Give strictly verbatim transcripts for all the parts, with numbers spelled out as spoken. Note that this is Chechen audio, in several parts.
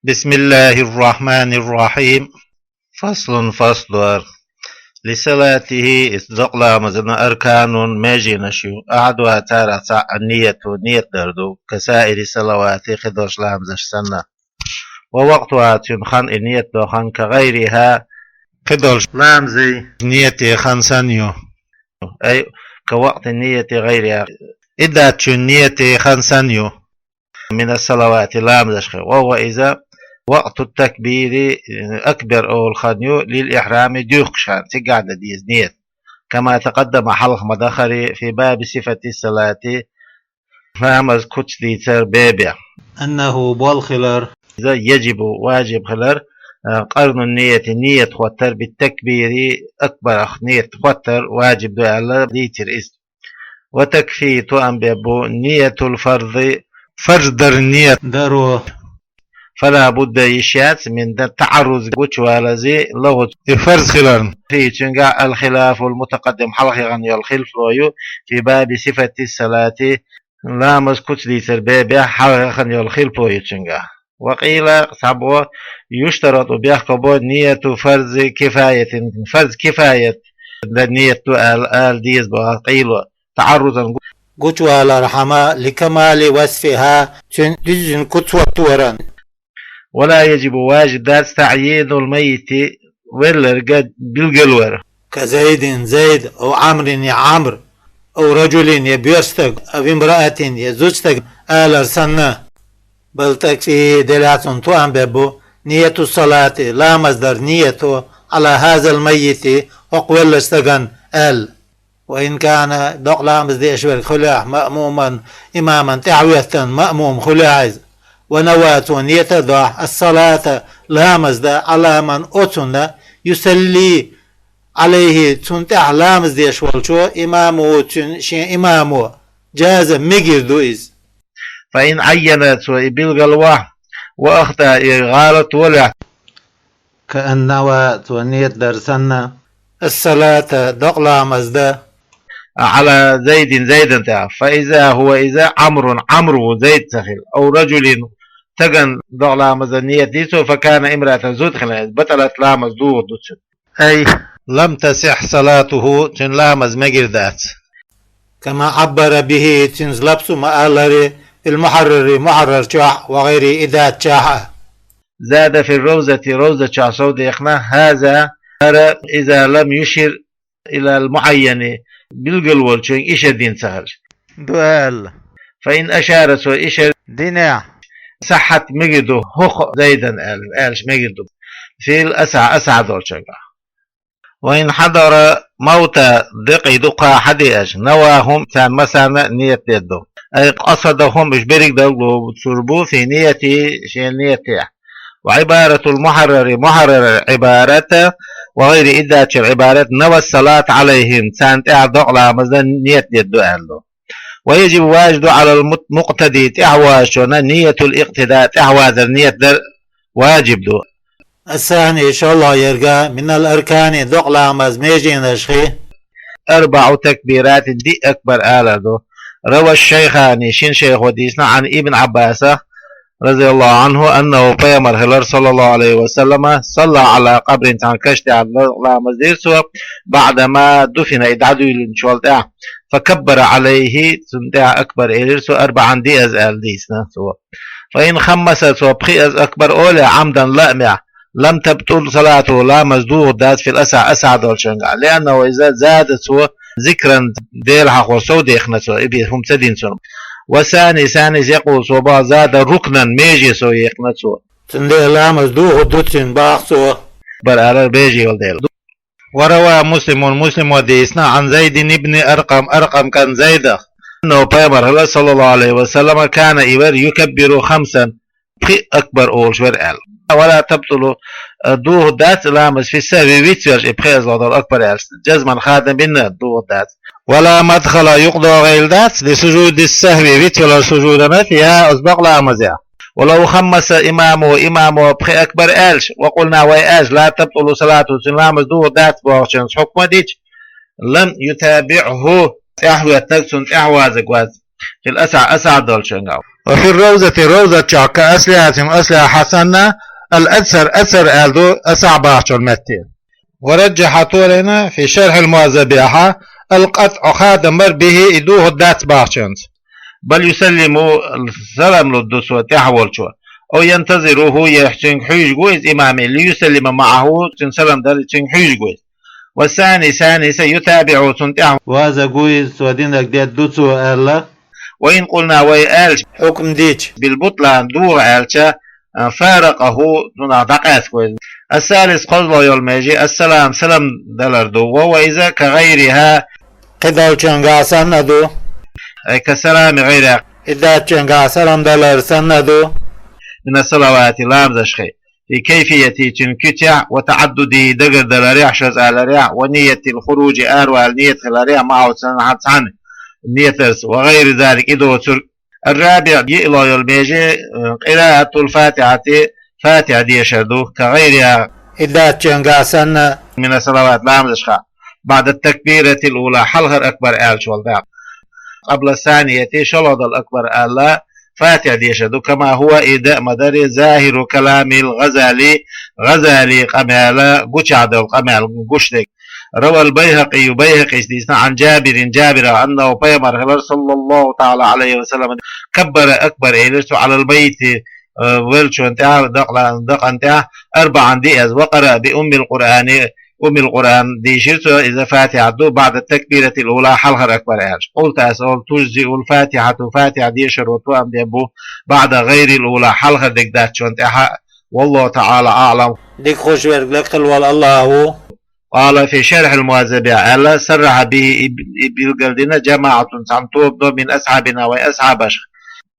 بسم الله الرحمن الرحيم. فصل، فصل дар. لصلاته, иза докъа ламаза أركان, меженаш ю. أحدها, царех цаӀ, النية, ният дар ду, كسائر الصلوات, кхыдолча ламазаш санна. ووقتها, цун хан, и ният дола хан, كغيرها, кхыдолча ламазий нията хан санна ю. أي كوقت نية غيرها, иддатчун нията хан санна ю. من الصلوات, ламазашха. وهو, иза, وقت التكبير, акбар оалаш хан ю, للإحرام, дуьйхкача хана, цигахь дан деза ният. كما تقدم, хьалха ма даххара, في باب صفة الصلاة, ламаза куц дийцар бабехь. أنه, болх хилар, иза, يجب, важиб хилар, а, قرن النية, ният хоттар, بالتكبير, акбарах ният хоттар важиб ду аьлла дийцар иза. وتكفي, тоам бергба, نية الفرض, фарз дар ният даро. فلا بد, йиш яц, من التعرض, гучуваларе, له, и фарз хиларна. فيه, цуьнгахь, الخلاف المتقدم, хьалха яхана йолу хилафо ю, في باب صفة الصلاة, ламаза куц дийцар бабехь, хьалха яхана йолу хилафо ю цуьнгахь. وقيل, цхьабо, يشترط, бехке бо, نية فرض كفاية, фарз кифаят дан ният ду аьлла, ала деза боху къайло, تعرضا, гучувалархьама, لكمال وصفها, цуьнан дуьззина куц хӀотторан. ولا يجب, важиб дац, تعيين الميت, велларг билгалвар. كزيد, Зайд, أو عمرو, я Ӏамр, أو رجل, я боьрша стаг, أو امرأة, я зуда стаг алар санна. بل تكفيه, делахь цунна тоам бергба, نية الصلاة, ламаз дар ниято, على هذا الميت, хӀокху веллачу стагана аьлла. وإن كان, докъа ламаз деш верг хуьлехь, مأموما, имамна тӀаьхьахӀоьттина маъмум хуьлехь иза, ونوى, цо ният а дохь, الصلاة, ламаз дан, على من, оцунна, يصلي عليه, цунна тӀаьхьа ламаз деш волчо, إمامه, цуьнан шен имамо, جاز, мегар ду иза. فإن عين, цо и билгалвахь, وأخطأ, и гӀалат волехь, كأن نوى, цо ният дар санна, الصلاة, докъа ламаз дан, على زيد, Зайдана тӀехь, فإذا هو, иза, عمرو, Ӏамр ву, Зайд ца хилла, أو رجل, стагана докъа ламаз дан ният дийцо, فكان امرأة, зуда хилла иза, بطلت, ламаз духур ду цуьнан. أي لم تصح صلاته, цуьнан ламаз мегар дац. كما عبر به, цуьнца лафзо ма-аллара, في المحرر, Мухьаррар чохь, وغيره, и дацчохь а. زاد في الروضة, Ровза чохь сов дехна, هذا, хӀара, إذا لم يشر إلى المعين, билгал волчуьнга ишар дина ца хилча. Ду аьлла. فإن أشار, цо ишар динехь, صحت, мегар ду, хӀокху Зайдана аьлла, аьлча мегар ду. في الأصح, асахь долчуьнгахь. وإن حضر موتى, декъий дукха хьадеача, نواهم, царна массарна а ният дер ду. أي قصدهم, уьш берриг а дагадогӀур бу في نيته, шен ниятехь. وعبارة المحرر, Мухьарраран Ӏибарат, وغيره, и дацчун Ӏибарат, نوى الصلاة عليهم, царна тӀехь докъа ламаз дан ният дер ду аьлла ду. ويجب, важиб ду, على المقتدي, тӀаьхьавазачунна, نية الاقتداء, тӀаьхьавазар ният дар важиб ду. الثاني, шолгӀа ерг, من الأركان, докъа ламаз меженашхий, أربع تكبيرات, диъ акбар алар ду. روى الشيخان, шина шайхо дийцина, عن ابن عباس, رضي الله عنه, أنه, пайхамар хилар, صلى الله عليه وسلم, صلى على قبر, цхьана каш тӀехь ламаз дира цо, بعدما دفن, и дӀадуьйлинчул тӀаьхьа, فكبر عليه, цунна тӀехь акбар элира цо, أربعا, диаза аьлла дийцина цо. فإن خمس, цо пхиаза акбар олехь, عمدا, лаамехь, لم تبطل صلاته, ламаз духур дац, في الأصح, асахь долчуьнгахь, لأنه, иза, زاد, цо, ذكرا, Дела хьахор сов дехна цо, и бен хӀума ца дина цунна. والثاني, ثانيس, يقول, цо боху, زاد ركنا, меже сов яьккхина цо. Цундела ламаз духур ду цуьнан, боху цо. Бар алар меже йолу дела. وروى مسلم, Муслимо дийцина, عن زيد بن أرقم, Аркъам кӀант Зайдах, أنه, пайхамар хилла, صلى الله عليه وسلم, كان, и вара, يكبر خمسا, пхиъ акбар олуш вара аьлла. ولا تبطل, духур дац ламаз, في السهو, вицвелча, и пхиъаза долу акбар аьлча, جزما, хадам бина духур дац. ولا مدخل, юкъадогӀийла дац, لسجود السهو, вицвелар сужудана, فيها, оцу докъа ламазехь. ولو خمس إمامه, имамо пхиъ акбар аьлча, وقلنا, вай аьлча, لا تبطل صلاته, цуьнан ламаз духур дац бохучуьнца хьукма дича, لم يتابعه, тӀаьхьахӀоьттинарг цунна тӀаьхьавазарг вац, في الأصح, асахь долчуьнгахь. وفي الروضة, ровзат чу, كأصلها, цун аслица санна, الأدثر, адсар аьлла ду, асахь бахчун метте. ورجح, тӀорайна, في شرح المهذب, القطع, хадам бар, به, и духьал дац бахчунца. بل يسلم, салам лургда цо тӀехьа волчо. أو ينتظره, е цунга хьуьжаргва иза имам, ليسلم معه, цун салам дала цунга хьуьжаргва иза. والثاني, сани са, يتابعه, цунна тӀехьа вазаргва иза, цо динарг дергда цо аьлла. وإن قلنا, вай аьлча, хьукм дича, بالبطلان, догӀа аьлча, فارقه, цунах дӀакъаьстаргва иза. الثالث, кхозлагӀа йола меже, السلام, салам далар ду. وهو, иза, كغيرها, кхыдолчунгахь санна ду. أي كسلام غيرها, и даьчунгахь салам далар санна ду. من الصلوات, ламазашха. في كيفيته, цун куьцехь, وتعدده, дагардаларехь, шозза аларехь, ونية الخروج, аравала ният хиларехь, معه, цунна цхьана, ниятарца, وغير ذلك, и доцург. الرابع, йиълагӀа йола меже, قراءة الفاتحة, Фатихьа дешар ду, كغيرها, и даьчунгахь санна, من الصلوات, ламазашха. بعد التكبيرة الأولى, хьалхара акбар аьлча волча. قبل الثانية, шоллагӀа дола акбар аьлча, Фатихьа дешар ду, كما هو, и да ма дарра, ظاهر كلام الغزالي, ГӀазалий къамаьла гучахь дола къамаьл гуш дерг. روى البيهقي, Байхьакъис дийцина, عن جابر, Жабирах, أنه, пайхамар хилар, صلى الله تعالى عليه وسلم, كبر, акбар элира цо, على الميت, э, веллачун тӀехь, дакъа-, дакъана тӀехь, أربعا, диъаза, وقرأ بأم القرآن, Уммул Къуръан дийшира цо, иза Фатихьа ду, بعد التكبيرة الأولى, хьалхара акбар аьлча. قلت, ас олу, تجزئ الفاتحة, Фатихьа дешар ва тоам беш бу, بعد غير الأولى, хьалхара дерг даьчун тӀехь, والله تعالى أعلم. Дика хууш верг лакхара волу АллахӀ ву. قال في شرح المهذب, аьлла, صرح به, и, и билгалдина, جماعة, цхьана тоба ду, من أصحابنا, вайн асхьабашха.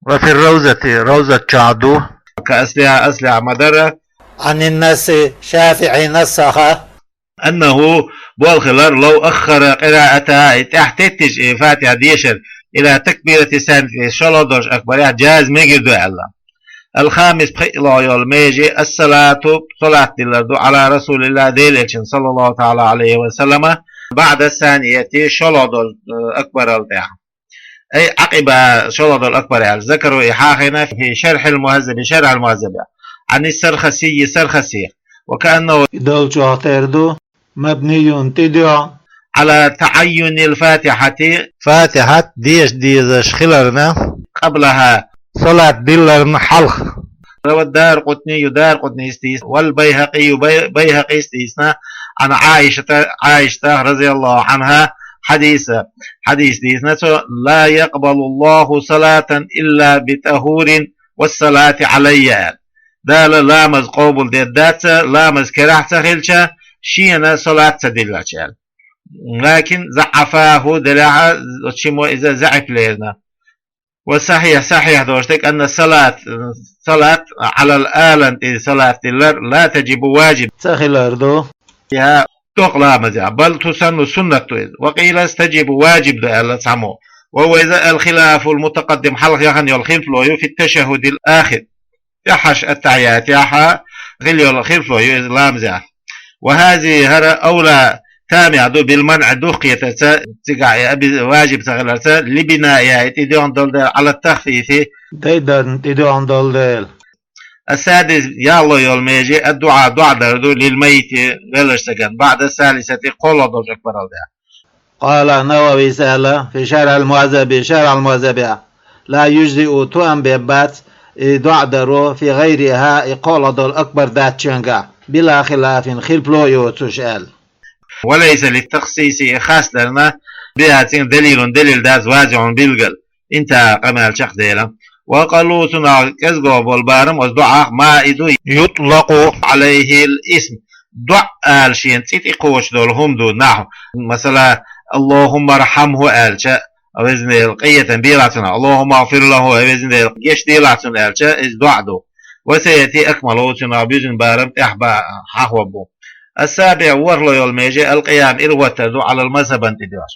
وفي الروضة, ровзат чохь ду. كأصلها, аслехь ма дарра. عن النص, ШафиӀи нассах. أنه, бохург хилар, لو أخر قراءتها, и тӀаьхьатеттича, и Фатихьа дешар, إلى التكبيرة الثانية, шолгӀа долчу акбарехь, جاز, мегар ду аьлла. الخامس, пхиълагӀа йолу меже, الصلاة, салат диллар ду, على رسول الله, Делан Элчанна, صلى الله تعالى عليه وسلم, بعد الثانية, шолгӀа долу, э, акбарал тӀаьхьа. أي عقب, шолгӀа долу акбар аьлла. ذكره, и хьахийна, في شرح المهذب, شرح المهذب, عن السرخسي, Сархасих. وكأنه, и долчохь тера ду, مبني, тӀедоьгӀна, على تعين الفاتحة, Фатихьа деша дезаш хиларна, قبلها, салат дилларна хьалха. روى الدارقطني, Даракъутнис дийцина, والبيهقي, Бай-, Байхьакъис дийцина, عن عائشة, Ӏайшатах, رضي الله عنها, хьадиса, хьадис дийцина цо: لا يقبل الله صلاة إلا بطهور والصلاة علي, аьлла. Дала ламаз къобалдийр дац, ламаз керахь ца хилча, шена салат ца диллача, аьлла. لكن ضعفاه, делахь а, чимо иза заӀиф лерина. والصحيح, сахьихь долуш дерг, أن الصلاة, салат, على الآلة, тӀе салат диллар, لا تجب, важиб ца хилар ду, я, докъа ламазехь, بل تسن, суннат ду иза. وقيل تجب, важиб ду аьлла цхьаммо. وهو, иза, الخلاف المتقدم, хьалха яхана йолу хилф ло ю, في التشهد الآخر, тӀаьххьарчу аттахьиятехь хила йолу хилф ло ю иза ламазехь. وهذه, хӀара, أولى, тамехь ду, بالمنع, духкхетарца, цигахь и аби-, важиб ца хиларца, لبنائها, и тӀедоьгӀна долу дела, على التخفيف, дайдарна тӀедоьгӀна долу дела. السادس, ялхло йолу меже, الدعاء, доӀа дар ду, للميت, веллачу стагана, بعد الثالثة, кхоалгӀа долчу акбарал тӀехь. قال النووي, аьлла, في شرح المهذب, شرح المهذب: لا يجزئ, тоам беш бац, и доӀа даро, في غيرها, и кхоалгӀа долу акбар даьччуьнгахь, بلا خلاف, хилф ло йоцуш, аьлла. وليس للتخصيص, и хас дарна, بها, цуьнан, دليل, далил дац, واضح, билггал. Интахьа, къамел чекхдела. وأقل, цунах кӀезиг болу барам, оцу доӀах, ما, и ду, يطلق عليه الاسم, доӀа аьлла шена цӀе тӀе кхочуш долу хӀума ду, нахьу, масала, اللهم ارحمه аьлча, везан Дела, къинхетам белахь цунах, اللهم اغفر له, везан Дела, гечделахь цунна аьлча, иза доӀа ду. وسيأتي أكمله, цунах буьззина барам тӀаьхьа бан хьахор бу. السابع, ворхӀло йолу меже, القيام, ирахӀоттар ду, على المذهب, тӀедоьгӀуш.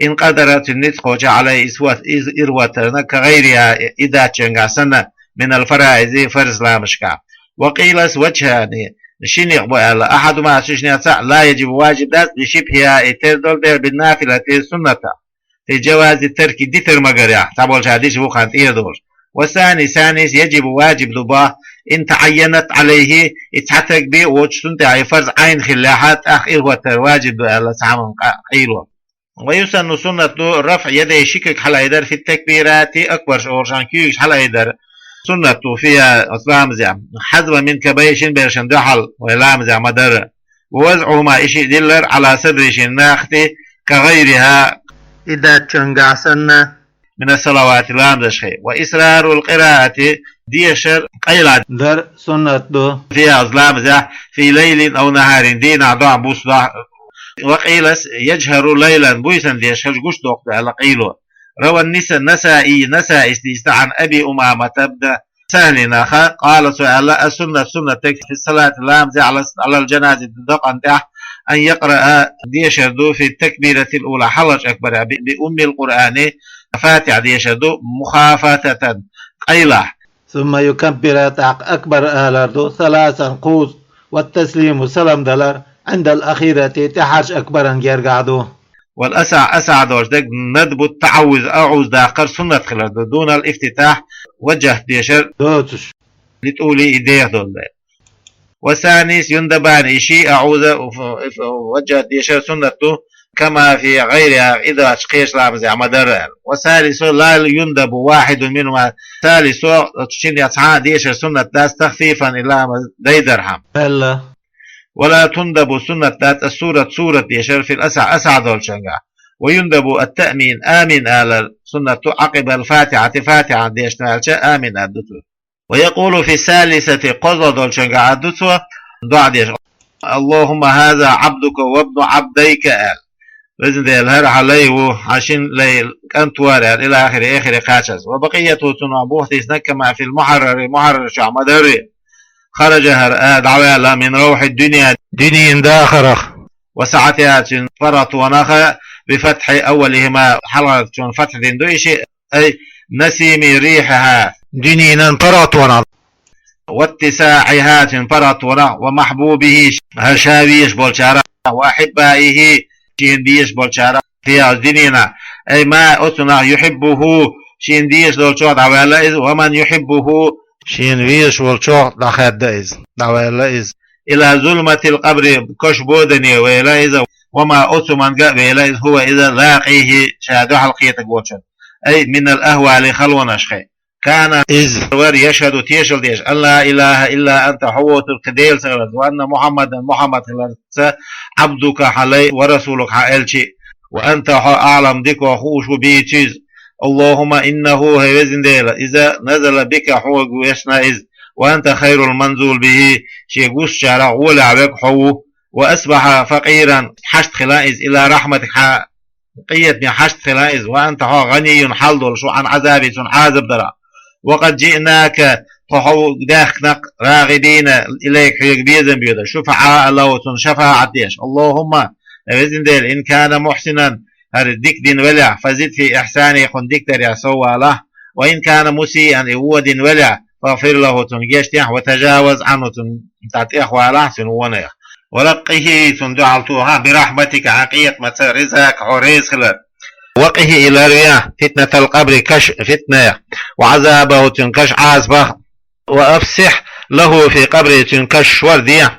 إن قدر, цуьнан ницкъ кхочу, عليه, иза хӀот-, иза ирахӀоттарна, كغيرها, и даьччуьнгахь санна, من الفرائض, фарз ламазашкахь. وقيل وجهان, ши некъ бу аьлла, أحدهما, цу шиннех цхьаъ, لا يجب, важиб дац, لشبهها, и тера долу дела, بالنافلة, суннатах, في جواز الترك, дитар магарехь, цхьаболчара дича вукхарна тӀера долуш. والثاني, ثانيس, يجب, واجب ду боху, إن تعينت عليه, и цхьа таг бен воцуш цунна тӀехь и фарз Ӏайн хиллехьа, тӀаккха и хӀоттар ваджиб ду аьлла цхьамма къа-, къайло. ويسن, суннат ду, رفع يديه, ши куьг хьалаайдар, في التكبيرات الأكبر, олушан куьйгаш хьалаайдар суннат ду, فيها, оцу ламазехь, حذو المنكبين, шина берашна дуьхьал, вай ламазехь ма-дарра. ووضعهما, и шиъ диллар, على صدره, шина накхах, كغيرها, и даьччуьнгахь санна, من الصلوات, ламазашкахь. وإسرار القراءة, дешар къайлахь дар суннат ду, فيها, оцу ламазехь, في ليل أو نهار, дийнахь дохь, буса дохь. وقيل يجهر ليلا, буьйсанна дешар гуш доккху аьлла къайло. روى النس-, النسائي, Насаис дийцина, عن أبي أمامة بن سهل, аьлла, قال, цо аьлла: السنة, суннат дерг, في الصلاة, ламазехь, على, على الجنازة, дакъана тӀехь, أن يقرأ, дешар ду, في التكبيرة الأولى, хьалхарчу акбарехь, ب-, بأم القرآن, Фатихьа дешар ду, مخافتة, къайлахь. ثم يكبر, тӀаккха акбар алар ду, ثلاثا, кхузза, والتسليم, салам далар, عند الأخيرة, тӀаьхьарчу акбаран гергахь ду. والأصح, асахь долуш дерг, ندب التعوذ, أعوذ даккхар суннат хилар ду, دون الافتتاح, ваджахӀат дешар доцуш, لطوله, и деха долу дела. والثانيس يندبان, и шиъ, أعوذ, وجهت, дешар суннат ду, كما في غيرها, и доцучу кхечу ламазехь ма-дарра аьлла. والثالث لا يندب واحد منهما, салисо, оцу шиннех цхьа а дешар суннат дац, تخفيفا, и ламаз дайдархьама аьлла. ولا تندب, суннат дац, السورة, сурат дешар, في الأصح, асахь долчуьнгахь. ويندب التأمين, амин алар суннат ду, عقب الفاتحة, фатихьа дешна ваьлча амин ала ду цо. ويقول في الثالثة, кхозлагӀа долчуьнгахь ала ду цо доӀа деш: اللهم هذا عبدك وابن عبدك, аьлла. Везан Дела, хӀара хьан лай ву, хьан шина лай кӀант вара, аьлла, إلى آخره, эхире кхачаза. وبقيته, цунах бух дисна, كما في المحرر, Мухьаррар чохь ма-дарра. خرج, хӀара а дӀаваьлла, من روح الدنيا, дуьненан дахарх, وسعتها, цуьнан паргӀатонах, بفتح أولهما, хьалхарчун фатхь дина ду и шиъ, أي نسيم ريحها, дуьненан паргӀатонах, واتساعها, цуьнан паргӀатонах, ومحبوبه, хӀара ша везаш болчарах, وأحبائه, шена безаш болчарах, فيها, оцу дуьненахь, أي ما, оцунах, يحبه, шена дезаш долчух дӀаваьлла иза, ومن يحبه, шена везаш волчух дӀахаьдда иза, дӀаваьлла иза. إلى ظلمة القبر, каш бодане ваьлла иза, وما, оцу мангахь а ваьлла иза, هو, иза, لاقيه, ша дуьхьал кхетарг волчун, أي من الأهوال, халонашкахь. كان, иза вара, يشهد, тешалла деш, أن لا إله إلا أنت, хьо воцург кхин Дела ца хиларца, وأن محمدا, Мухьаммад хиларца, عبدك, хьан лай, ورسولك, хьан элчи, وأنت, хьо, أعلم, дика хууш ву, به, цуьнца. اللهم إنه, хӀай везан Дела, иза, نزل بك, хьоьга весна иза, وأنت خير المنزول به, шен гуш болчарах гӀолехь верг хьо ву, وأصبح فقيرا, хьашт хилла иза, إلى رحمتك, хьан къинхетаме хьашт хилла иза, وأنت, хьо, غني, хьал долуш ву, عن عذابه, цунна Ӏазап дарах. وقد جئناك, тхо хьо даьхкина, راغبين إليك, хьоьга безам боьдуш, شفعاء له, цунна шафаӀат деш. اللهم, хӀай везан Дела, إن كان محسنا, хӀара дика дина велахь, فزد في إحسانه, кхунна дика дарехь соввалахь, وإن كان مسيئا, и вон дина велахь, فاغفر له, цунна гечдехь, وتجاوز عنه, цунна тӀехвалахь, цуьнан вонах. ورقه, цунна дуьхьал тохахь, برحمتك, хьан къинхетамца, رضاك, хьо реза хилар. وقه, и ларвехь, فتنة القبر, каш фитнех, وعذابه, цуьнан каш Ӏазапах. وأفسح له في قبره, цуьнан каш шор дехь,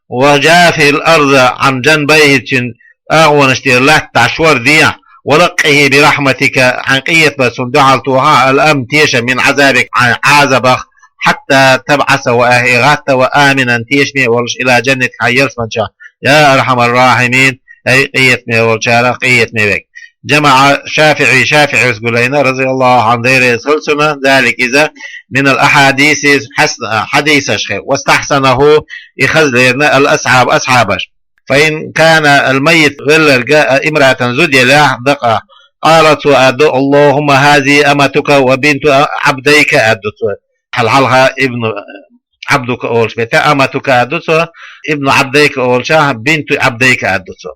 وجاف الأرض عن جنبيه, цуьнан агӀонаш тӀера латта дӀа шор дехь, ورقه برحمتك, хьан къинхетамца цунна дуьхьал тохахь, الأمن, тешам, من عذابك, хьан Ӏазапах, حتى تبعثه, ахь и гӀаттаван, آمنا, тешаме а волуш, إلى جنتك, хьан ялсаманчохь, يا أرحم الراحمين, хӀай къинхетаме волчарах къинхетаме верг. جمع الشافعي, ШафиӀис гулайна, رضي الله عنه, Дела реза хуьлда цунна, ذلك, иза, من الأحاديث الحسنة, хьадисашкахь, واستحسنه, и хаза лерина, الأصحاب, асхьабаш. فإن كان الميت, велларг, امرأة, зуда елахь, дакъа, قال, цо аьлла ду: اللهم هذه أمتك وبنت عبديك, аьлла ду цо. Хьал-, хьалха ابن عبدك олуш бетта, أمتك аьлла ду цо, ابن عبديك олучохь, بنت عبديك аьлла ду цо.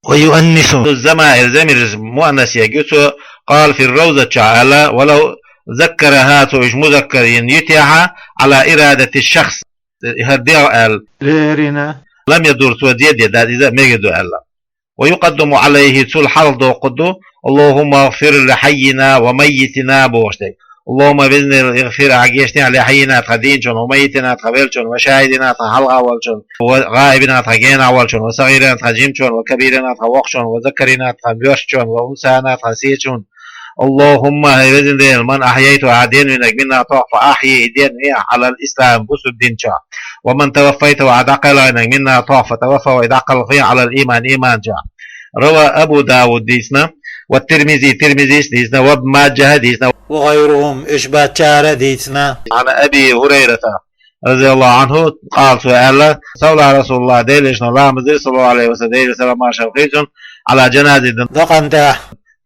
ويؤنث الضمائر, замираш муаннас ергья цо, قال في الروضة чохь аьлла, ولو ذكرها, цо уьш музаккар йина йитехь, على إرادة الشخص, хӀара дегӀ аьлла лерина, لم يضر, цо зе а дина дац, иза а мегар ду аьлла. ويقدم عليه, цул хьалха доккхур ду, اللهم اغفر لحينا وميتنا бохуш дерг. اللهم, Везан Дела, اغفر, Ахь гечдехь, لحينا, тхан дийначунна, وميتنا, тхан веллачунна, وشاهدنا, тхан хьалха волчунна, وغائبنا, тхан генахь волчунна, وصغيرنا, тхан жимачунна, وكبيرنا, тхан воккхачунна, وذكرنا, тхан воьршачунна, وأنثانا, тхан сечунна. اللهم, хӀай Везан Дела, من أحييته, Ахь денвинарг, منا, тхох, فأحيه, и денве Ахь, على الإسلام, бусалба дин чохь. ومن توفيته, Ахь дӀакхелхинарг, منا, тхох, فتوفه, и дӀакхалхаве Ахь, على الإيمان, иман чохь. روى, Абу Дауд дийцина, والترمذي, Тирмизис дийцина, وابن ماجه дийцина, وغيرهم, уьш баьччара а дийцина. عن أبي هريرة رضي الله عنه قال, цо аьлла: صلى رسول الله, Делан Элчано ламаз дира, صلى الله عليه وسلم, Делера салам-маршалла хуьлда цунна, على جنازة, дакъана тӀехь.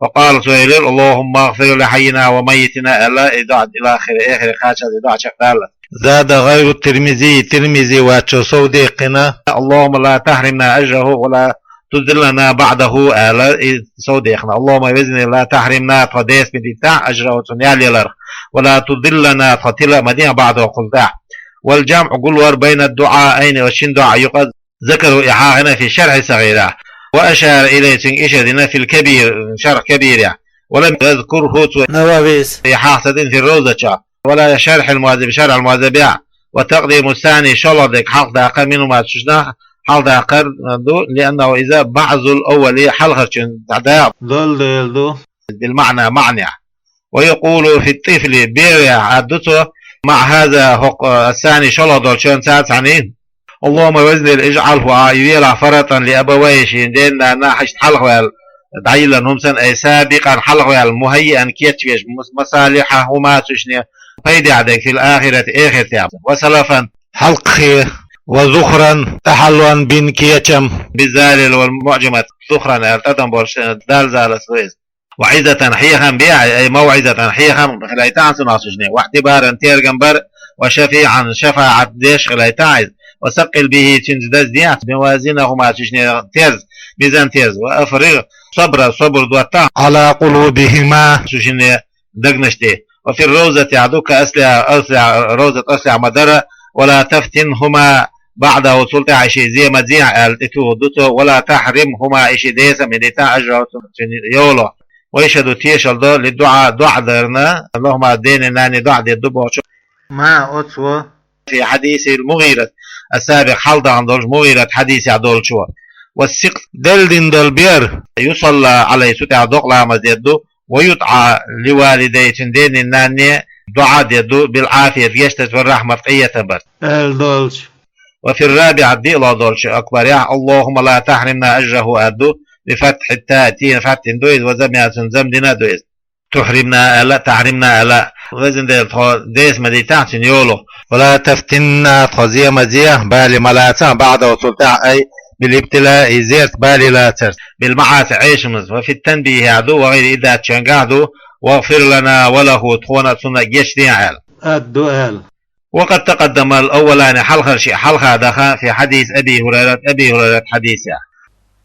فقال, цо элира: اللهم اغفر لحينا وميتنا, аьлла, и доӀа, إلى آخره, эхире кхаччалц и доӀа чекхдаллалц. زاد غير الترمذي, Тирмизи воцчо сов дехкина: اللهم لا تحرمنا أجره ولا تضلنا بعده, аьлла, и сов дехкина. اللهم, Везан Дела, لا تحرمنا, тхо деса ма дитахь, أجره, цунна ял яларх, ولا تضلنا, тхо тила а ма дехь, بعده, кхул тӀехь. والجمع, гулвар, بين الدعائين, оцу шина доӀа юкъа, ذكره, и хьахийна, في الشرح الصغير. وأشار إليه, цуьнга ишара дина, في الكبير, шарх Кабирехь. ولم يذكره, цо, Нававис, и хьаха ца дина, في الروضة чохь, ولا شرح المهذب, шарх ал-Мухьаззабехь. وتقديم الثاني, шолгӀа дерг хьалха даккхар, منهما, цу шиннах хьалха даккхар ду, لأنه إذا, بعض الأول, хьалхарчун дӀадаккха, долу дела ду, بالمعنى, маьӀнехь. ويقول في الطفل, берехь, аьлла ду цо, مع هذا, хӀокху, الثاني, шолгӀа долчун цхьаьна цхьаьний: اللهم, Везан Дела, اجعله, Ахь и велахь, فرطا لأبويه, шен ден-нанна, иштта хьалхаваьлла, дӀайиллина хӀума санна, أي سابقا, хьалхаваьлла, مهيئا, кечвеш, مصالحهما, цу шинна пайдехь дерг, في الآخرة, эхартехь, وسلفا, хьалкхе, وذخرا, тӀаьхьалонан бина кечам, بالذال والمعجمة, ذخرا аьлла тӀадам болуш, дал-залаца ду иза. وعظة, хьехам бехь, أي موعظة, хьехам хилийтахьа цунах цу шинна, واعتبارا, тергам бар, وشفيعا, шафаӀат деш хилийтахьа иза, وثقل به, цуьнца даздехьа, موازينهما, цу шинна терз, мизан-терз, وأفرغ الصبر, собар доттахьа, على قلوبهما, цу шинна дегнаш тӀе. وفي الروضة, аьлла ду, كأصلها, аслехь, روضة аслехь ма-дарра, ولا تفتنهما بعده, цул тӀаьхьа и шиъ зе ма-зехь, аьлла, тӀетухур ду цо, ولا تحرمهما, и шиъ деса ма дитахь, أجره, цуьнан йолах. ويشهد, тешалла до, للدعاء, доӀа дарна, لهما, денний-нанний доӀа дийр ду бохучо, ما, оцо, في حديث المغيرة السابق, хьалха дахана долчу МугӀират хьадисехь долчо. والسقط, делла дина долу бер, يصلى عليه, цу тӀехь докъа ламаз дийр ду, ويدعى لوالديه, цуьнан денний-нанний доӀа дийр ду, بالعافية, гечдарца, والرحمة, къинхетам барца, аьлла долчу. وفي الرابعة, диълагӀа долчу, أكبر, яхь, اللهم لا تحرمنا أجره, аьлла ду, بفتح التاء, тина фатхьина ду иза, وضمها, цуьнан замма дина а ду иза. تحرمنا аьлла, تحرمنا аьлла, Везан Дела, тхо деса ма дитахь, цуьнан йолах. ولا تفتنا, тхо зе ма зехь, бале ма лацахь, بعده, цул тӀаьхьа, أي بالابتلاء, зерат, бале лацарца, بالمعاصي, Ӏешамца, وفي التنبيه, яхь ду, وغيره, и даьччангахь ду, واغفر لنا وله, тхуна а цунна а гечдехьа аьлла, аьлла ду аьлла. وقد تقدم الأولان, хьалхара шиъ хьалха даха, في حديث أبي هريرة, Аби ХӀурайрат хьадисехь.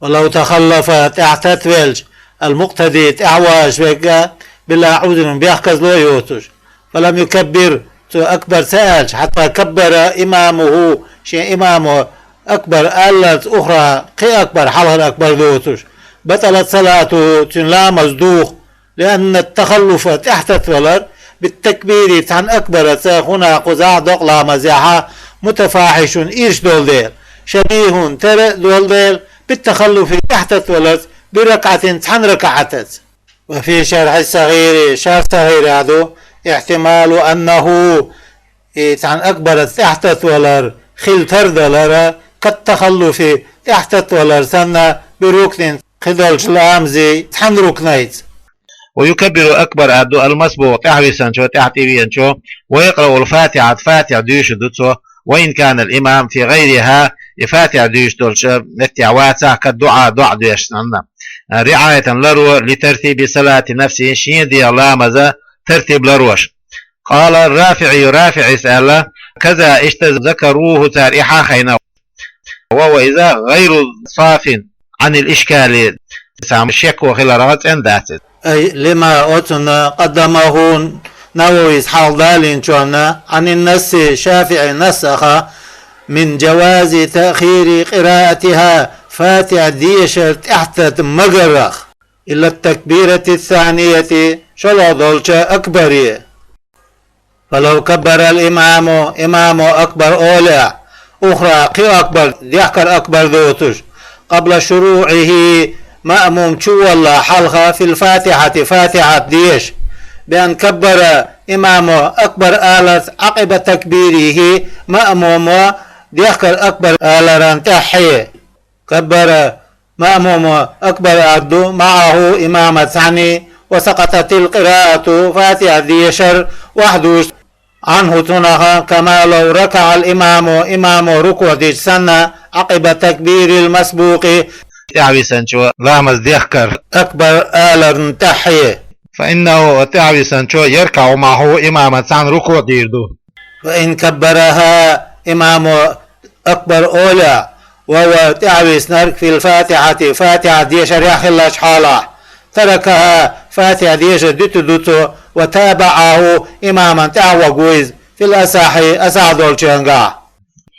ولو تخلف, тӀаьхьататвелча, المقتدي, тӀаьхьавогӀуш верг а, بلا عذر, бехказло а йоцуш, فلم يكبر, цо акбар ца аьлча, حتى كبر إمامه, шен имамо акбар аьллалц, أخرى, кхин а акбар, хьалхара акбар доцуш, بطلت صلاته, цуьнан ламаз духу, لأن التخلف, тӀаьхьататвалар, بالتكبير, цхьана акбараца, هنا, кхузахь, докъа ламазехь, متفاحش, ирча долу дела, شبيه, тера а долу дела, بالتخلف, тӀаьхьататваларца, بركعة, цхьана ракаӀатаца. وفي الشرح الصغير, шарх сагӀирехь ду, احتمال أنه, и цхьана акбараца тӀаьхьататвалар хила тардалара, كالتخلف, тӀаьхьататвалар санна, بركن, кхин долчу ламазийн цхьана рукнайца. ويكبر أكبر, аьлла ду, المسبوق, тӀаьхьависинчо, тӀаьхьа тӀевеанчо, ويقرأ الفاتحة, фатихьа дуьйцур ду цо, وإن كان الإمام في غيرها, и фатихьа дуьйцуш долчу меттехь вацахь, كالدعاء, доӀа деш санна. رعاية, ларо, لترتيب صلاة نفسه, шен дегӀан ламазан тартиб ларош. قال الرافعي, РафиӀис аьлла: كذا, иштта, ذكروه, цара и хьахийна, وهو إذا غير صاف عن الإشكال, цхьа шеко хиларх цӀена дац иза. أي لما, оцунна, قدمه, Нававис хьалха далийначунна, عن النص, ШафиӀин нассах, من جواز تأخير قراءتها, фатихьа дешар тӀаьхьатата магарах, إلى التكبيرة الثانية, шолгӀа долчу акбаре. فلو كبر الإمام, имамо акбар олехь, أخرى, кхин акбар, дехкара акбар доцуш, قبل شروعه, маъмум чуваллале хьалха, في الفاتحة, фатихьат деша, بأن كبر, имамо акбар аларца, عقب تكبيره, маъмумо дехкара акбар аларна тӀаьххье. كبر, маъмумо акбар аьлла ду, معه, имамаца цхьаьна, وسقطت القراءة, фатихьа дешар охьадуш, عنه, цунах, كما لو ركع الإمام, имамо рукуӀ дича санна, عقب تكبير المسبوق, тӀаьхьависанчо ламаз дехкар акбар аларна тӀаьххье. فإنه, тӀаьхьависанчо, يركع معه, имамаца цхьаьна рукуӀ дийр ду. وإن كبرها, имамо акбар олехь, وهو, тӀаьхьависнарг, في الفاتحة, фатихьа дешарехь хиллача хьалахь, تركها, фатихьа дешар дитар ду цо, وتابعه, имамана тӀаьхьа вогӀу иза, في الأصح, асахь долчуьнгахь.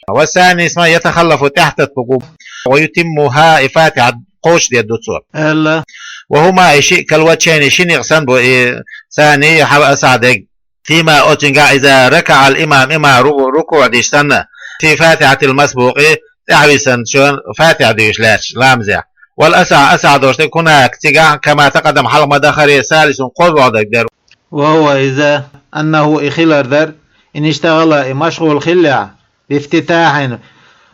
والثاني, цхьаьна, يتخلف, тӀаьхьатетталуш ву, ويتمها, и фатихьа кхочушдер ду цо, аьлла. وهما, и шиъ, كالوجهين, шин некъ санна бу, и цхьаьна, хьал асахь дерг. فيما, оцуьнгахь, إذا ركع الإمام, имам ру-, рукуӀ дича санна, في فاتحة المسبوق, тӀаьхьависанчо фатихьа дуьйцуш лаьтташ ламазехь. والأصح, асахь долуш дерг, هناك, цигахь, كما تقدم, хьалха ма-дарра, ثالث, кхозлагӀа дерг дара. وهو, иза, أنه, и хилар дара, إن اشتغل, и машгӀул хиллехь, بافتتاح,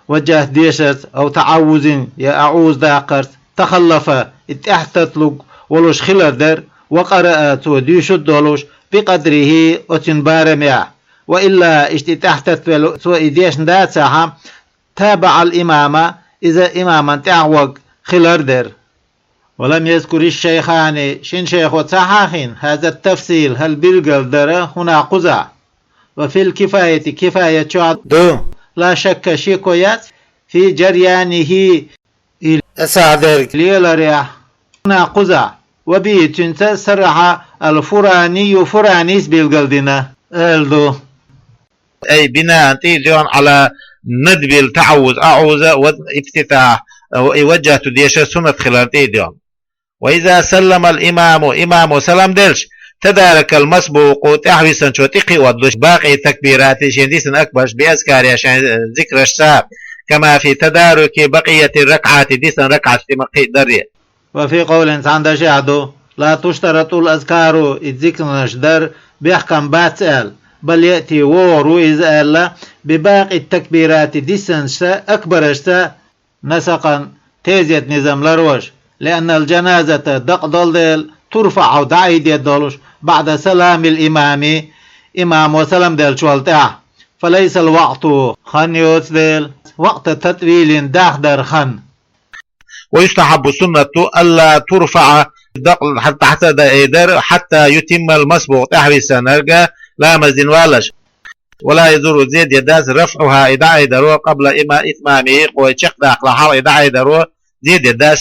ваджахӀат дешарца, أو تعوذ, я аӀуза даккхарца, تخلف, и тӀаьхьатетталуш волуш хилар дара, وقرأ, цо дуьйцуш долуш, بقدره, оцуьнан барамехь, وإلا, иштта и тӀаьхьатеттавелла цо и дешна дацахь, تابع الإمام, иза имамана тӀаьхьа вогӀу хилар дара. ولم يذكر الشيخان, шина шайхо ца хьахийна, هذا التفصيل, хӀара билгалдар, هنا, кхузахь. وفي الكفاية, кифаят чохь ду, لا شك, шеко яц, في جريانه, и асахь дерг леларехь, هنا, кхузахь. وبه, цуьнца, صرح الفراني, Фуранис билгалдина, аьлла ду. أي بناء, тӀе а доьгӀна, على ندب التعوذ, аӀуза, والافتتاح, и ваджахӀат дешар суннат хиларна тӀе а доьгӀна. وإذا سلم الإمام, имамо салам делча, تدارك المسبوق, тӀаьхьависанчо тӀекхиош долуш, باقي التكبيرات, шен дисина акбарш, بأذكارها, шен зикрашца, كما في تدارك بقية الركعات, дисина ракаӀаташ тӀе ма-кхиъдарра. وفي قول, цхьана дашехь ду, لا تشترط الأذكار, и зикранаш дар бехкам бац аьлла, بل يأتي, вогӀур ву иза аьлла, بباقي التكبيرات, дисинчу акбарашца, نسقا, тезет низам ларвеш, لأن الجنازة, дакъа долу дела, ترفع, дӀаайдер долуш, بعد سلام الإمام, имамо салам деллачул тӀаьхьа, فليس الوقت, хан йоцу дела, وقت تطويل, дахдар хан. ويستحب, суннат ду, ألا ترفع, дакъа хьатта ца айдар, حتى يتم المسبوق, тӀаьхьависинарг ламаз дина валлалц. ولا يضر, зе дер дац, رفعها, и дӀаайдаро, قبل إما-, إتمامه, кхо чекхдаккхале хьалха и дӀаайдаро, зе дер дац.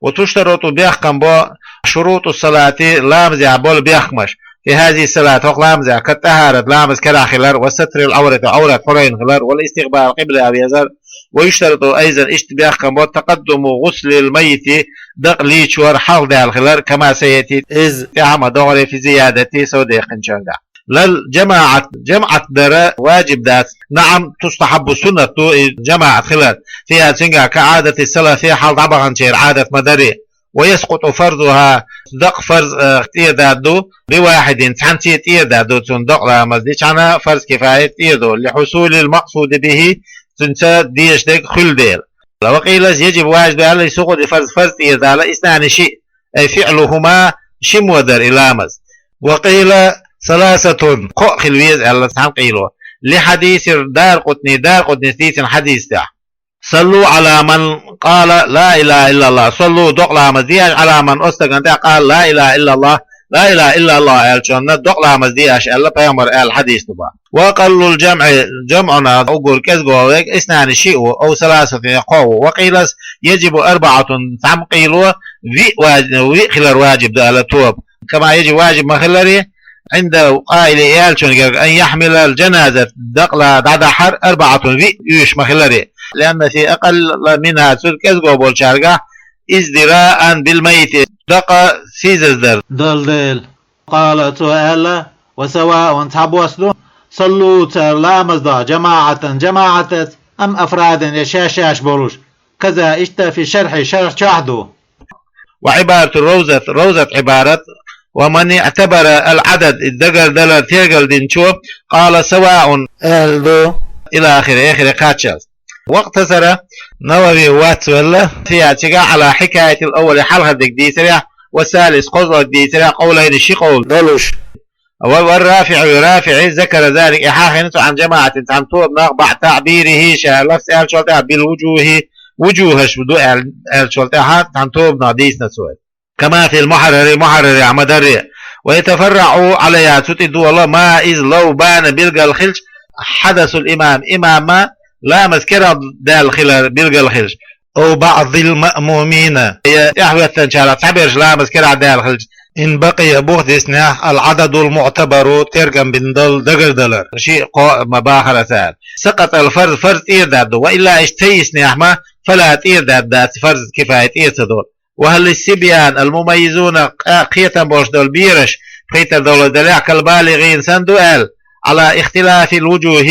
وتشترط, бехкам бо, شروط الصلاة, ламазехь болу бехкамаш, في هذه الصلاة, хӀокху ламазехь, كالطهارة, ламаз карахь хилар, وستر العورة, Ӏаврат хьурайна хилар, والاستقبال, къибла везар, ويشترط أيضا, иштта бехкам бо, تقدم غسل الميت, дакъа лийчор хьалха даьлла хилар, كما سيأتي, иза тӀаьхьа ма-догӀара, في الزيادة, сов декъначуьнгахь. لا الجماعة, жамаӀат дар важиб дац. نعم, تستحب, суннат ду и жамаӀат хилар, فيها, цуьнгахь, كعادة السلف, хьалха дӀабаханчеран Ӏадат ма-дарра. ويسقط فرضها, дакъа фарз, э, тӀера даьдда ду, بواحد, цхьаьнца тӀера даьдда ду цунна дакъа ламаз дичхьана, фарз кифаят тӀера ду, لحصول المقصود به, цуьнца дезаш дерг хуьлу дела. وقيل, يجب, важиб аьлла, سقوط الفرض, фарз тӀера дала, اثنان, шиъ, أي فعلهما, шиммо дар и ламаз. وقيل ثلاثة, кхоъ хила веза аьлла цхьана къайло. لحديث الدارقطني, Даракъутнис дийцина хьадис тӀехь. صلوا على من قال لا إله إلا الله, саллу, докъа ламаз де аша, على من, оцу стагана тӀехь, قال لا إله إلا الله, لا إله إلا الله аьллачунна докъа ламаз де аша аьлла, пайхамара аьлла хьадис ду бах. وأقل الجمع, жамӀана уггар кӀезиго верг, اثنان, шиъ ву, أو ثلاثة, я кхоъ ву. وقيل يجب أربعة, цхьана къайло, виъ важ-, виъ хилар важиб ду аьлла тоба. كما يجب, важиб ма-хиллара, عند القائل, и аьллачун гергга, أن يحمل الجنازة, дакъа дӀадахьар, أربعة, виъ, уьш ма-хиллара. لأن في أقل منها, цуьнан кӀезиго болчаьргахь, ازدراء بالميت, дакъа сийсаздар долу дела. قال, цо аьлла, وسواء цхьабосса ду, صلوا цар ламаз до جماعة жамаӀатаца, أم أفرادا е шаьш-шаьш болуш. كذا иштта في الشرح шархь чохь ду. وعبارة الروضة روضة Ӏибарат, ومن اعتبر العدد и дагардалар тергал динчо, قال سواء аьлла ду. إلى آخره эхире кхаччалц. واقتصر Навави вацвелла فيها цигахь على حكاية الأول хьалхара дерг дийцарехь, والثالث кхозлагӀа дийцарехь, قولين ши къовла долуш. والرافعي РафиӀи ذكر ذلك и хьахийна цо عن جماعة цхьана тобанах بعد تعبيره ша лафз аьллачул тӀаьхьа بالوجوه вуджухӀаш ду аьлла, аьллачул тӀаьхьа цхьана тобанах дийцина цо. كما في المحرر Мухьаррарехь ма-дарра. ويتفرع عليها цу тӀе дола ма иза لو бана билггал хилча حدث الإمام имама ламаз керагӀдаьлла хилар билггал хилча, أو بعض المأمومين я тӀаьхьахӀоьттинчарах цхьаберш ламаз керагӀдаьлла хилча, إن بقي бух диснехь العدد المعتبر тергам бина долу дагардалар, шиъ, кхоъ ма бахара цара, سقط الفرض фарз тӀера даьдда, وإلا иштта ца йиснехь ма فلا тӀера даьддац, фарз кифая тӀера ца долу. وهل الصبيان المميزون къа-, кхетам болуш долу бераш, пхийттара довлар делахь, كالبالغين санна ду аьлла, على اختلاف الوجوه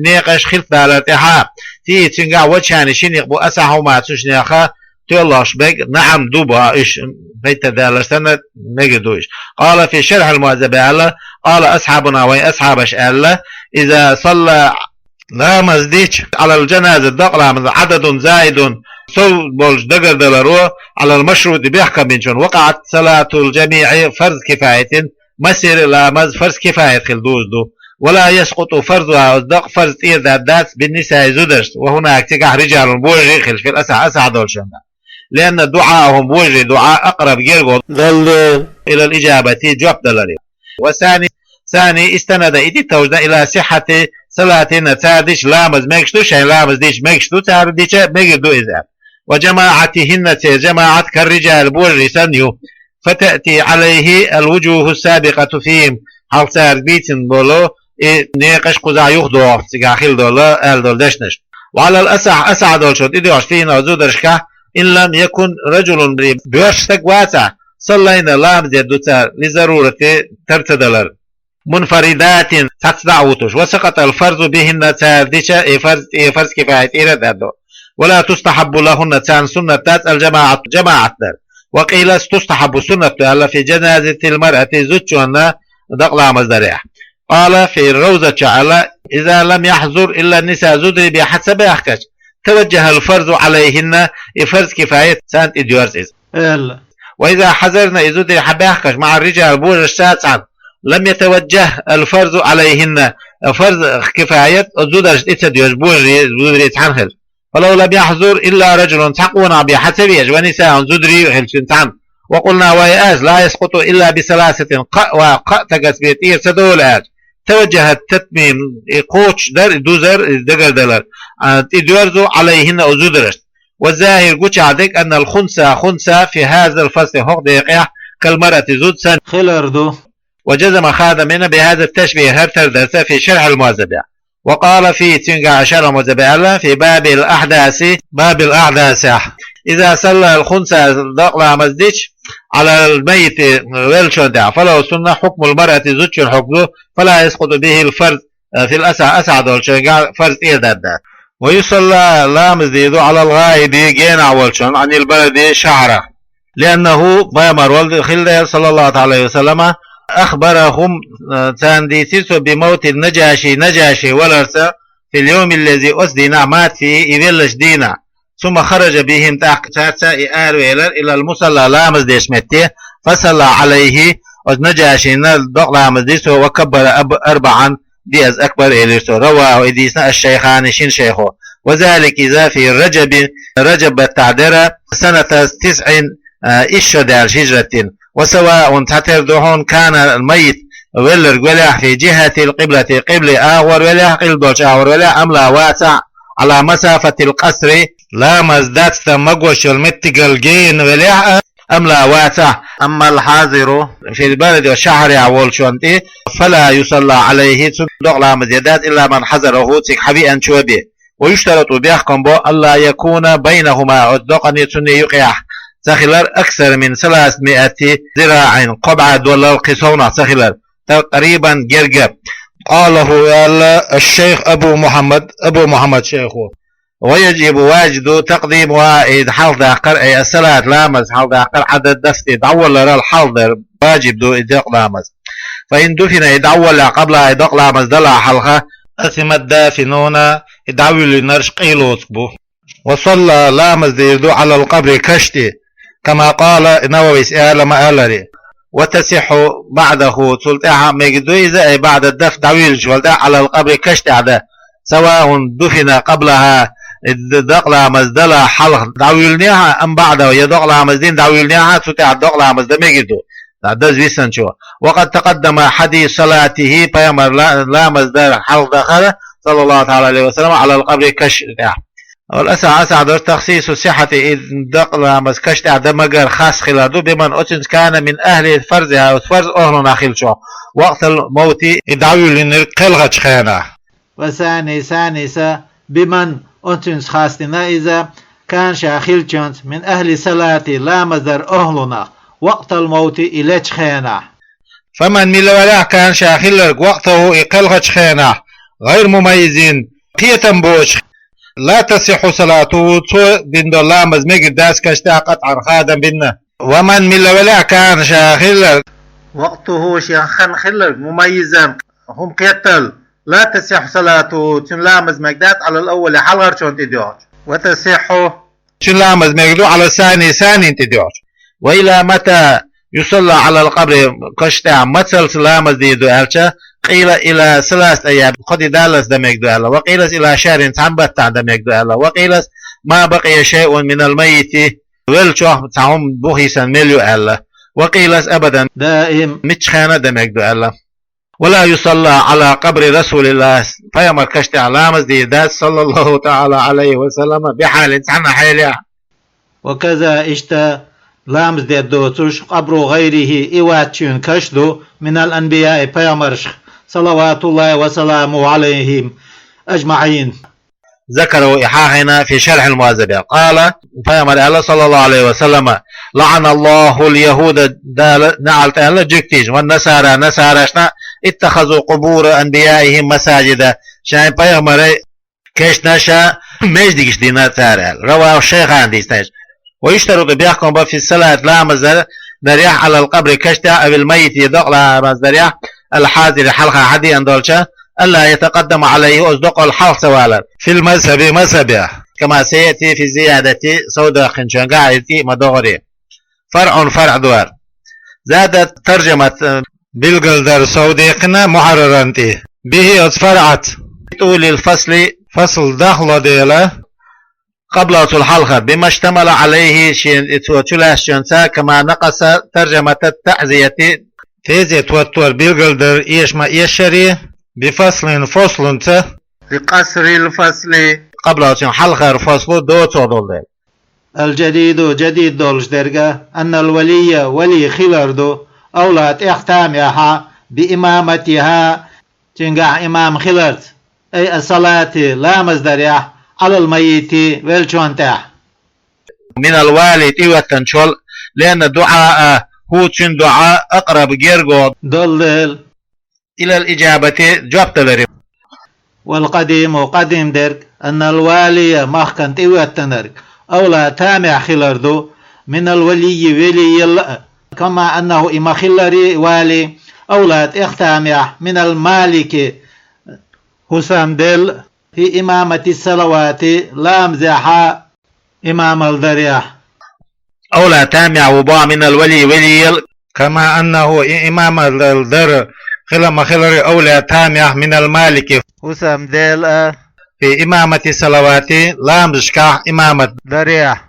некъаш хилф далар тӀаьхьа, فيه цуьнгахь وجهان ши некъ бу, أصحهما цуьнан шина тоьллахьаш берг, نعم ду боху уьш, пхийттара далар санна мегар ду уьш. قال في شرح المهذب аьлла, قال أصحابنا вайн асхьабаш аьлла, إذا صلى ламаз дича على الجنازة дакъа ламаз عدد زائد сов болчу дагардаларо على المشروط бехкам бинчунна وقعت صلاة الجميع فرض كفاية массеран а ламаз фарз кифаят хила дузу ду. ولا يسقط فرضها оцу дакъа фарз тӀера даьддац بالنساء зударшца, وهناك цигахь رجال божарий а хилча, في الأصح асахь долчунна. لأن دعاءهم божарийн дуӀа أقرب гергга долу إلى الإجابة жоп даларе. والثاني ثاني استند и тӀе товжна إلى صحة صلاتهن цара дича ламаз мегаш ду, шайн ламаз дича мегаш ду, цара дича мегар ду иза. وجماعتهن церан жамаӀат كالرجال божарий санна ю. فتأتي عليه الوجوه السابقة فيهم хьалха цара бийцина болу и некъаш кхузахь юхадоху цигахь хила долу, аьлла долу дешнаш. وعلى الأصح асахь долчунна тӀедоьгӀуш فيهن оцу зударшкахь إن لم يكن رجل боьрша стаг вацахь, صلين ламаз дер ду цара للضرورة тар ца далар. منفردات цхьацца дӀа а вутуш, وسقط الفرض بهن цара дича и фарз, и фарз кифая тӀера а даьдда. ولا تستحب لهن царна суннат дац الجماعة жамаӀат дар. وقيل تستحب суннат ду аьлла في جنازة المرأة зудчунна дакъа ламаз дарехь. قال في الروضة чохь аьлла, إذا لم يحضر إلا النساء зударий бен хьа ца баьхкача, توجه الفرض عليهن и фарз кифаят царна тӀе доьрзу иза. Аьлла. وإذا حضرن и зударий хьа баьхкача مع الرجال божаршца цхьаьна, لم يتوجه الفرض عليهن фарз кифаят оцу зударшна тӀе ца доьрзу божарий, зударий цхьаьна хилча. فلو لم يحضر إلا رجل цхьа къонах бен хьа ца веза, ونساء зударий а хилча цуьнан цхьаьна. وقلنا вай аьлча, لا يسقط إلا بثلاثة кхаъ ва кхаъ стагца бен тӀера ца долу аьлча, توجه التتميم и кхочушдар, и дузар, и дагардалар а, тӀе доьрзу عليهن оцу зударшна. والظاهر гучахь дерг أن الخنثى хунса في هذا الفصل хӀокху декъехь كالمرأة зуда санна хилар ду. وجزم خادم بهذا التشبيه хӀара тардарца في شرح المهذب. وقال فيه цуьнгахь шархь муза баьлла في باب الأحداث باب الأحداث إذا صلى الخنثى дакъа ламаз дича على الميت веллачун тӀехь فله سنة حكم المرأة зудчун хьукм ду فلا يسقط به الفرض في الأصح асахь долчуьнгахь фарз тӀера даьдда. ويصلى ламаз дийр ду على الغائب генахь волчун عن البلد шахьарах. لأنه пайхамар вала хилла صلى الله عليه وسلم أخبرهم царна дийцира цо بموت النجاشي нажаши валарца في اليوم الذي оцу дийнахь مات فيه и веллачу дийнахь. ثم خرج بهم тӀаккха цаьрца и аравелира إلى المصلى ламаз дечу метте فصلى عليه оцу нажашина дакъа ламаз дира цо وكبر أربعا деза акбар элира цо. رواه и дийцина الشيخان шина шайхо. وذلك иза في رجب Раджаб баттахь дара سنة تسع исс шо даьлча хӀижрат дина. وسواء цхьатера ду хьуна كان الميت велларг велахь في جهة القبلة къибле агӀор велахь, къилба долчу агӀор велахь, أم لا вацахь على مسافة القصر ламаз дацдан магош йолу меттигал гена велахь а, أم لا вацахь. أما الحاضر في البلد шахьарехь волчунна тӀе فلا يصلى عليه цунна дакъа ламаз дер дац إلا من حضره цига хьавеанчо бен. ويشترط бехкам бо ألا يكون بينهما оцу дакъане цунне юкъехь ца хилар أكثر من ثلاثمائة ذراع кхо бӀе доллал кхин совнах ца хилар. تقريبا герга. قاله, аьлла, الشيخ أبو محمد, Абу Мухьаммад шайхо. ويجب, важиб ду, تقديمها, и хьалха даккхар, أي الصلاة, ламаз хьалха даккхар, على الدفن, дӀавалларал хьалха дар важиб ду и докъа ламаз. فإن دفن, и дӀаваллалехь, قبلها, и докъа ламаз далехь хьалха, أثم الدافنون, и дӀавуьллинарш къайлоцург бу. وصلى, ламаз дийр ду, على القبر, каш тӀа, كما قال, Нававис аьлла ма-аллара. وتصح بعده, цул тӀаьхьа мегаргда иза, أي بعد الدفن, дӀавуьлличул тӀаьхьа, على القبر, каш тӀа а, سواء دفن قبلها, д-, докъа ламаз далехь хьалха дӀавуьллинехь а, أم بعده, е докъа ламаз дина дӀавуьллинехь а, цул тӀаьхьа докъа ламаз дан мегаргда. ДӀадаза висанчо. وقد تقدم حديث صلاته, пайхамара ла-, ламаз дар хьалха дахар, صلى الله تعالى عليه وسلم, على القبر, каш тӀа. والأصح, асахь долча, تخصيص الصحة, и докъа ламаз каш тӀа дан магар хас хилар ду, بمن, оцунца, كان من أهل فرضها, фарз охьлунах хилча, وقت الموت, и дӀавуьллинарг кхелхачу хенахь. والثاني, ثانيس, بمن, оцунца хастина иза, كان, ша хилчунца, من أهل الصلاة, ламаз дар охьлунах, وقت الموت, и лечу хенахь. فمن, мила велахь, كان, ша хилларг, وقته, и кхелхачу хенахь, غير مميز, кхетам боцуш, لا تصح صلاته, цо дина долу ламаз мегар дац каш тӀа, قطعا, хадам бина. ومن, мила велахь, كان, ша хилларг, وقته, шен хан хилларг, مميزا, хӀума кхеттал, لا تصح صلاته, цуьнан ламаз мегар дац, على الأول, хьалхарчунна тӀедоьгӀча. وتصح, цуьнан ламаз мегар ду, على الثاني, санина тӀедоьгӀча. وإلى متى يصلى على القبر, каш тӀехь мацалц ламаз дийр ду аьлча, قيل إلى ثلاثة أيام, кхо де даллалц дан мегар ду аьлла, وقيل إلى شهر, цхьана баттахь дан мегар ду аьлла, وقيل ما بقي شيء من الميت, веллачохь цхьа хӀума бухийсан мел ю аьлла, وقيل أبدا, даим, муьлххачу хенахь а дан мегар ду аьлла. ولا يصلى على قبر رسول الله, пайхамаран каш тӀехь ламаз дийр дац, صلى الله تعالى عليه وسلم, بحال, цхьана хьелехь. وكذا, иштта, ламаз дер доцуш, قبر غيره, и вац чуьнан каш ду, من الأنبياء, пайхамаршах, صلوات الله وسلامه عليهم أجمعين. ذكره, и хьахийна, في شرح المهذب. قال, пайхамара аьлла, صلى الله عليه وسلم: لعن الله اليهود, Дала наӀалт аьлла жуьгтийн, والنصارى, насарашна, اتخذوا قبور أنبيائهم مساجد, шайн пайхамарийн кешнаш маьждигаш дина цара аьлла. رواه الشيخان, дийцинарг. ويشترط, бехкам бо, في الصلاة, ламаз дарехь, على القبر, каш тӀехь, أو الميت, е докъа ламаз дарехь, الحاضر, хьалха хьадеана долча, ألا يتقدم عليه, оцу докъал хьалха ца валар, في المذهب, мазхабехь, كما سيأتي في الزيادة, сов даьккхинчуьнгахь, иза тӀе а ма догӀур. فرع, фарӀ ду хӀара. زاد الترجمة, билгалдар сов даьккхина, محررا, тӀе. به, оцу фарӀаца, بطول الفصل, фасл дахло дела, قبله, цул хьалхара, بما اشتمل عليه, шен и цо чулаьцначуьнца, كما نقص ترجمة التعزية, тезет хӀоттор билгалдар эша ма-эшшаре, بفصل, фаслунца, بقصر الفصل, قبله, цуьнан хьалхара фасло доцуш долу дела. الجديد, жадид долуш дерг а, أن الولي, вали хилар ду, أولى, тӀех тамехь, بإمامتها, цуьнгахь имам хиларца, أي الصلاة, ламаз дарехь, على الميت, веллачунна тӀехь. من الوالي, тӀехӀоьттинчул, لأن الدعاء, хӀу, цуьнан доӀа, أقرب, герга долу дела. إلى الإجابة, жоп даларе. والقديم, къадим дерг, أن الوالي, махкана тӀехӀоьттинарг, أولى, тамехь хилар ду, من الولي, велиел а, كما أنه, и ма-хиллара вали, أولى, тӀех тамехь, من المالك, хӀусамдел, في إمامة الصلوات, ламазехь имамалла дарехь. أولى, тамехь ву боху, من الولي, велиел а, كما أنه, и имамалла дар хила ма-хиллара, أولى, тамехь, من المالك, хӀусамдел а, في إمامة الصلوات, ламазашкахь имамат дарехь.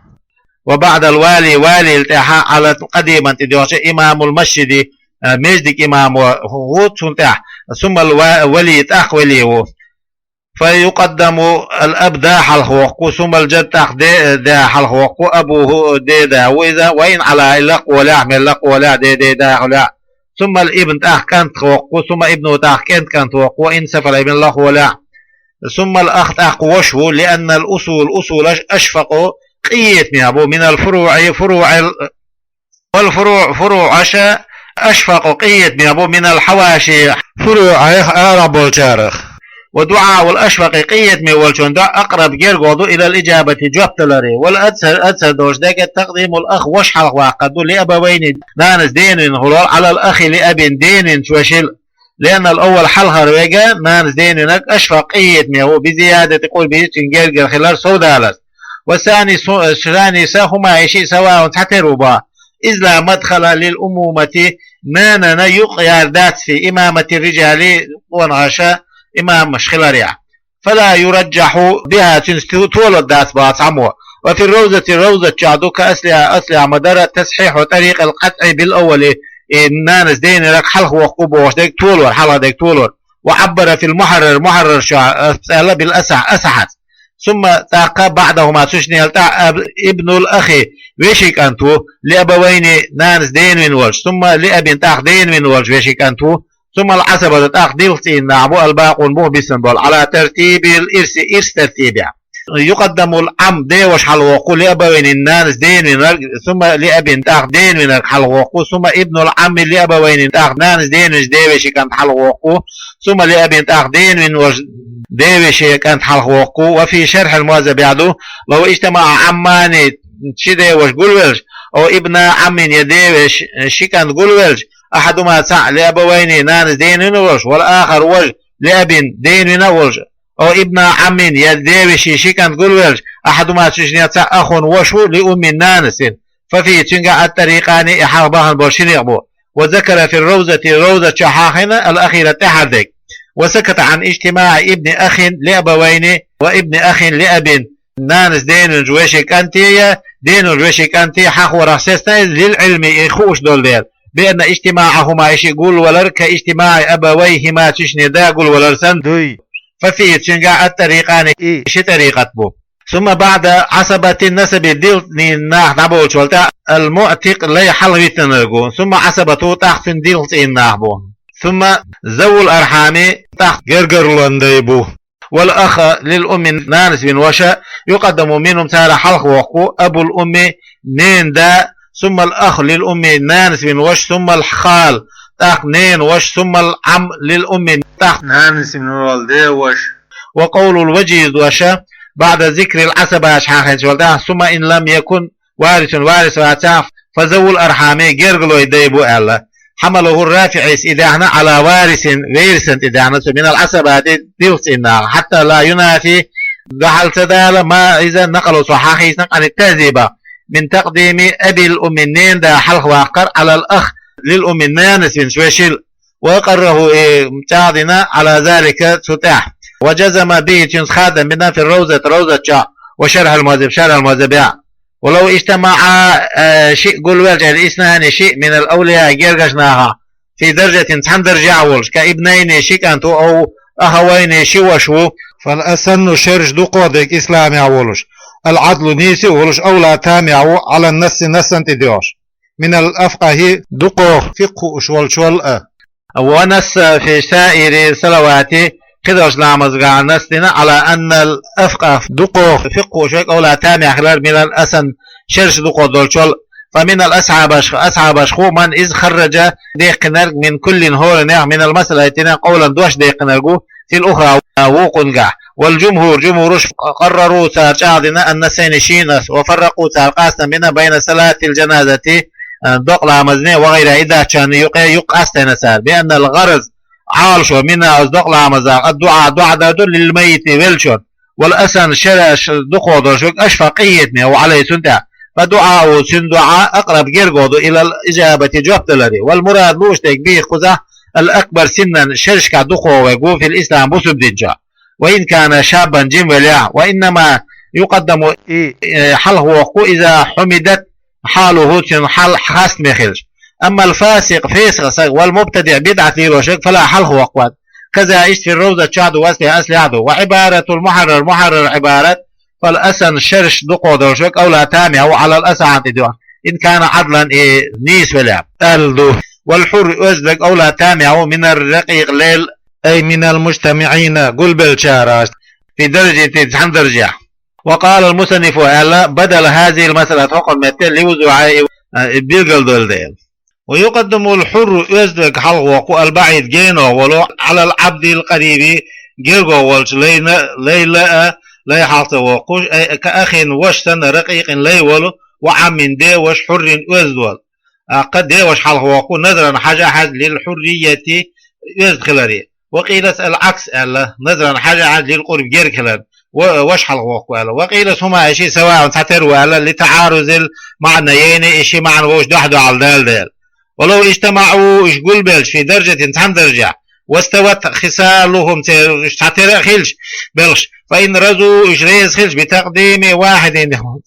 وبعد الوالي, валил тӀаьхьа, على, къадиман тӀедоьгӀча, إمام المسجد, а, маьждиг имамо ву цунна тӀехь, ثم الولي, тӀаккха вали ву. فيقدم الأب, да хьалха воккху, ثم الجد, тӀаккха де, да хьалха воккху, أبوه, деда ву иза, وإن علا, и лакхаволехь, мел лакхаволехь, де, деда хьолехь. ثم الابن, тӀаккха кӀант воккху, ثم ابنه, тӀаккха кӀентан кӀант воккху, وإن سفل, и мел лахволехь. ثم الأخ, тӀаккха ваша ву, لأن الأصول, усулаш, أشفق, къинхетамехь бу, من الفروع, фуруӀел, والفروع, фуруӀаш, أشفق къинхетаме бу من الحواشي фуруӀех, арахь болчарех. ودعاء الأشفق къинхетаме волчун дуӀа أقرب герга ду إلى الإجابة жоп даларе. والأظهر, азхӀар долуш дерг تقديم الأخ ваша хьалхаваккхар ду لأبوين нанас денвина хилар على الأخ لأب денвинчу вашал. لأن الأول хьалхара верг нанас денвинарг أشفق къинхетаме ву بزيادة قربه цуьнан гергара хилар совдаларца. والثاني су-, ثاني са хӀума и шиъ سواء цхьатера ву боху. إذ لا مدخل للأمومة нанана юкъ яр дац في إمامة الرجال къонаша имамаш хиларехь. فلا يرجح بها цуьнца ту-, толор дац боху цхьаммо. وفي الروضة ровзат чохь ду كأصلها أصلехь ма-дарра تصحيح طريق القطع بالأول и нанас денвинарг хьалхавоккху бохуш дерг толор, хьалха дерг толор. وعبر في المحرر мухьаррар чохь аьлла بالأصح أصح. ثم тӀаккха بعدهما цу шиннел тӀаьхьа أب ابن الأخ вешин кӀант ву لأبوين нанас денвина волуш, ثم لأب тӀаккха денвина волуш вешин кӀант ву, ثم العصبة тӀаккха дилха цӀийнах бу الباقون бух бисина болу على ترتيب الإرث ирс тартибехь. يقدم العم деваша хьалхавоккху لأبوين нанас денвинарг, ثم لأب тӀаккха денвинарг хьалхавоккху, ثم ابن العم لأبوين тӀаккха нанас денвинчу девешин кӀант хьалхавоккху, ثم لأب тӀаккха денвина волуш девешин кӀант хьалхавоккху. وفي شرح المهذب яхь ду لو اجتمع عمان ши деваш гулвелча أو ابنا عم я деваш ши кӀант гулвелча أحدهما цхьаъ لأبوين нанас денвина волуш, والآخر важа لأب денвина а волуш, أو ابنا عم я девашин ши кӀант гулвелча أحدهما цу шиннех цхьаъ أخ ваша ву لأم нанас вина. ففيه цуьнгахь الطريقان и хьалха бахана болу ши некъ бу. وذكر في الروضة ровзат чохь хьахийна الأخيرة тӀаьхьара дерг. وسكت عن اجتماع ابن أخ لأبوين وابن أخ لأب нанас денвинчу вешин кӀанте я денвинчу вешин кӀанте хьахорах сецна иза للعلم и хууш долу дела بأن اجتماعهما и шиъ гулвалар كاجتماع أبويهما цу шиннех да гулвалар санна дуй. ففيه цуьнгахь الطريقان и ши тӀарикъат бу. ثم بعد عصبة النسب дилха цӀийнан нах дӀаболучу вала тӀаьхьа المعتق лай хьалхавитинарг ву, ثم عصبته тӀаккха цуьнан дилха цӀийнан нах бу. ثم ذوو الأرحام тӀаккха гергарлон дай бу. والأخ للأم нанас вина ваша يقدم منهم царах хьалхавоккху أبو الأم ненан да, ثم الأخ للأم нанас вина ваша, ثم الخال тӀаккха ненан ваша, ثم العم للأم тӀаккха нанас вина волу ден ваша. وقول الوجيز ваша بعد ذكر العصبة аша хьахийначу вала тӀаьхьа ثم إن لم يكن وارث варис вацахь فذوو الأرحام гергарлой дай бу аьлла. حمله الرافعي и даьхна على وارث варисна тӀе даьхна цо من العصبة дилха цӀийнан нах حتى لا ينافي дуьхьал ца дала ما иза نقله цо хьахийцина عن التهذيب من تقديم أب الأم ненан да хьалхаваккхар على الأخ للأم нанас винчу вешил. وأقره и чӀагӀдина على ذلك цу тӀехь. وجزم به цуьнца хадам бина في الروضة ровзат чохь وشرح المهذب шархь ал-Мухьаззабехь. ولو اجتمعا шиъ гулвелча аьлла اثنان шиъ من الأولياء гергарчу нахах في درجة цхьана даржехь волуш كابنين ши кӀант ву أو أخوين ши ваша ву. فالأسن шераш дукхох дерг исламехь волуш العدل нийса а волуш أولى тамехь ву على النص нассана тӀедоьгӀуш. من الأفقه дукхох фикъхӀ хууш волчул а. ونص في سائر الصلوات кхидолчу ламазгахь нас дина على أن الأفقه дукхох фикъхӀ хууш верг أولى тамехь хилар من الأسن шераш дукхох долчул. فمن الأصحاب асхьабашха ву من иза خرج деккхинарг من كل хӀоранех من المسألتين قولا дош деккхинарг ву في الأخرى вукхунгахь. والجمهور жумхӀураш قرروا цара чӀагӀдина النصين ши нас وفرقوا цара къастам бина بين صلاة الجنازة докъа ламазне وغيرها и даччанна юкъе юкъ къастийна цара بأن الغرض Ӏалашо منها оцу докъа ламазах الدعاء дуӀа дар ду للميت веллачун. والأسن шераш дукхох долуш верг أشفق къинхетаме ву عليه цунна тӀехь. فدعاؤه цуьнан дуӀа أقرب гергох ду إلى الإجابة жоп даларе. والمراد лууш дерг به кхузахь الأكبر سنا шерашкахь дукхох верг ву في الإسلام бусург динчохь. وإن كان شابا жима велахь. وإنما يقدم и хьалхавоккху إذا حمدت حاله цуьнан хьал хастаме хилча. أما الفاسق фесакъ стаг والمبتدع бидӀат лелош верг فلا хьалхавоккху вац. كذا иштта في الروضة чохь ду وأصلها аслехь ду. وعبارة المحرر мухьаррар Ӏибарат فالأسن шераш дукхох долуш верг أولى тамехь ву على الأصح тӀедоьгӀуш إن كان عدلا и нийса велахь аьлла ду. والحر оьзда верг أولى тамехь ву من الرقيق лел أي من المجتمعين гулбеллачарах في درجة цхьана даржехь. وقال المصنف аьлла بدل هذه المسألة хӀокхуьнан метте لوضوحها билгалдойла дела. ويقدم الحر оьзда варг хьалха воаккхаргва البعيد генах вола على العبد القريب герга волча лайна, лай лаа, лай хьалха ца воаккхаргва, أي كأخ воша санна رقيق лай вола وعم деваша حر оьзда вола. ТӀаккха деваша хьалха воаккхаргва نظرا хьажа хьажа للحرية оьзда хиларе. وقيل العكس аьлар, نظرا хьажа хьажа للقرب герга хилар, ва-, воша хьалха воаккхаргва аьлар. وقيل هما уж سواء цхьатера ва аьлар لتعارض المعنيين уж ши маӀан вовшашца духьал-духьал далда аьлар. ولو اجتمعوا уж гулбелча في درجة цхьан даржехь واستوت خصالهم церан уж цхьатера а хилча белхаш فإن رضوا уж реза хилча بتقديم واحد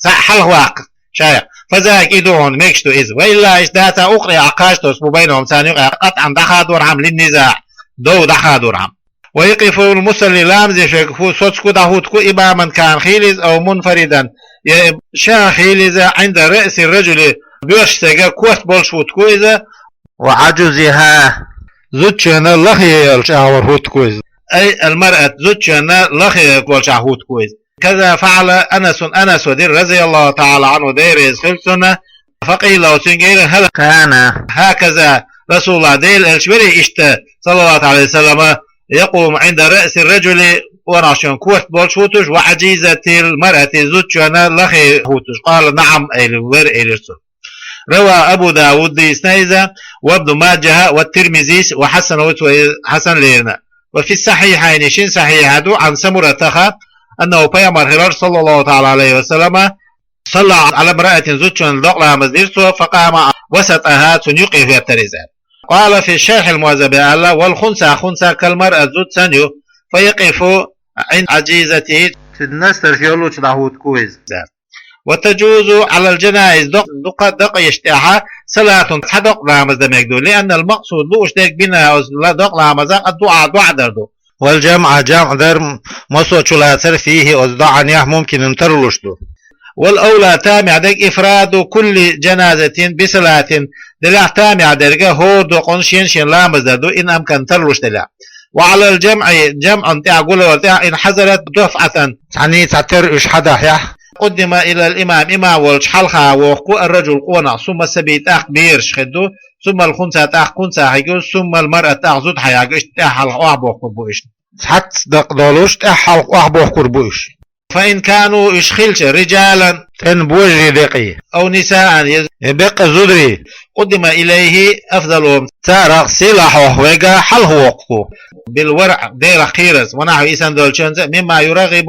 цхьаъ хьалха ваккха шайх, فذاك из да хьона, мегаш да из. وإلا уж дац أقرع кхаж тосаргба بينهم царна юкъе قطعا дӀахадорхьама للنزاع дов дӀахадорхьама. ويقف المصلي ламаз деш верг хӀу-, соцаргва, дӀахӀуттаргва إماما كان хийла из أو منفردا е ша хийла из عند رأس الرجل боьрша сага корта болаш хӀуттаргва из وعجوزها зудчунна лахе йолча агӀор хӀуттаргва из. أي المرأة зудчунна лахе волча агӀор хӀуттаргва из. كذا فعل أنس Анаса дир رضي الله تعالى عنه Даьла раьза хилва цунна. فقيل له цуьнга элира هل كان هكذا رسول الله Даьла элча вирий иштта صلى الله عليه وسلم يقوم عند رأس الرجل къонахчун корта болаш хӀутташ وعجيزة المرأة зудчунна лахе хӀутташ. قال نعم аьлар, вар аьлар цо. رواه أبو داود дийцина из وابن ماجه والترمذي وحسنه цо хьасан лерина. وفي الصحيحين шин сахьихьа да عن سمرة أنه пайхамар хилар صلى الله تعالى عليه وسلم صلى على امرأة зудчунна докъа ламаз дир цо فقام وسطها цун юкъе хӀоьттар из. قال في شرح المهذب аьлар والخنثى хунса كالمرأة зуда санна я فيقف عند عجيزته цун настарш йолча дӀахӀуттаргва из. وتجوز على الجنائز дукха дакъа йиш тӀехьа صلاة цхьа докъа ламаз дан мегаргда لأن المقصود лууш дерг بها оцу докъа ламазах الدعاء доӀа дар да. والجمع جمع дар массо а чулацар فيه оцу доӀанех ممكن тарлуш да. والأولى тамехь дерг إفراد كل جنازة بصلاة делахь тамехь дерг хӀора докъан шен-шен ламаз дар да إن أمكن тарлуш делахь. وعلى الجمع جمع тӀехь гулвар тӀехь إن حضرت دفعة цхьанний цхьатера уж хьадахьехь قدم إلى الإمام имам волча хьалха воаккхаргва الرجل къонах ثم الصبي тӀаккха бераш хир да ثم الخنثى тӀаккха хунса хьийгва ثم المرأة тӀаккха зуда хьаяьргва иштта тӀехь хьалха охьабохкур бу уж. Цхьацца дакъа долуш тӀехь хьалха охьабохкур бу уж. فإن كانوا уж хилча رجالا цӀена божарий декъий أو نساء е беккъа зударий قدم إليه أفضلهم царах сийлахь хьох верг хьалха воаккхаргва بالورع Делах кхерарца ونحو и санна долчунца مما يرغب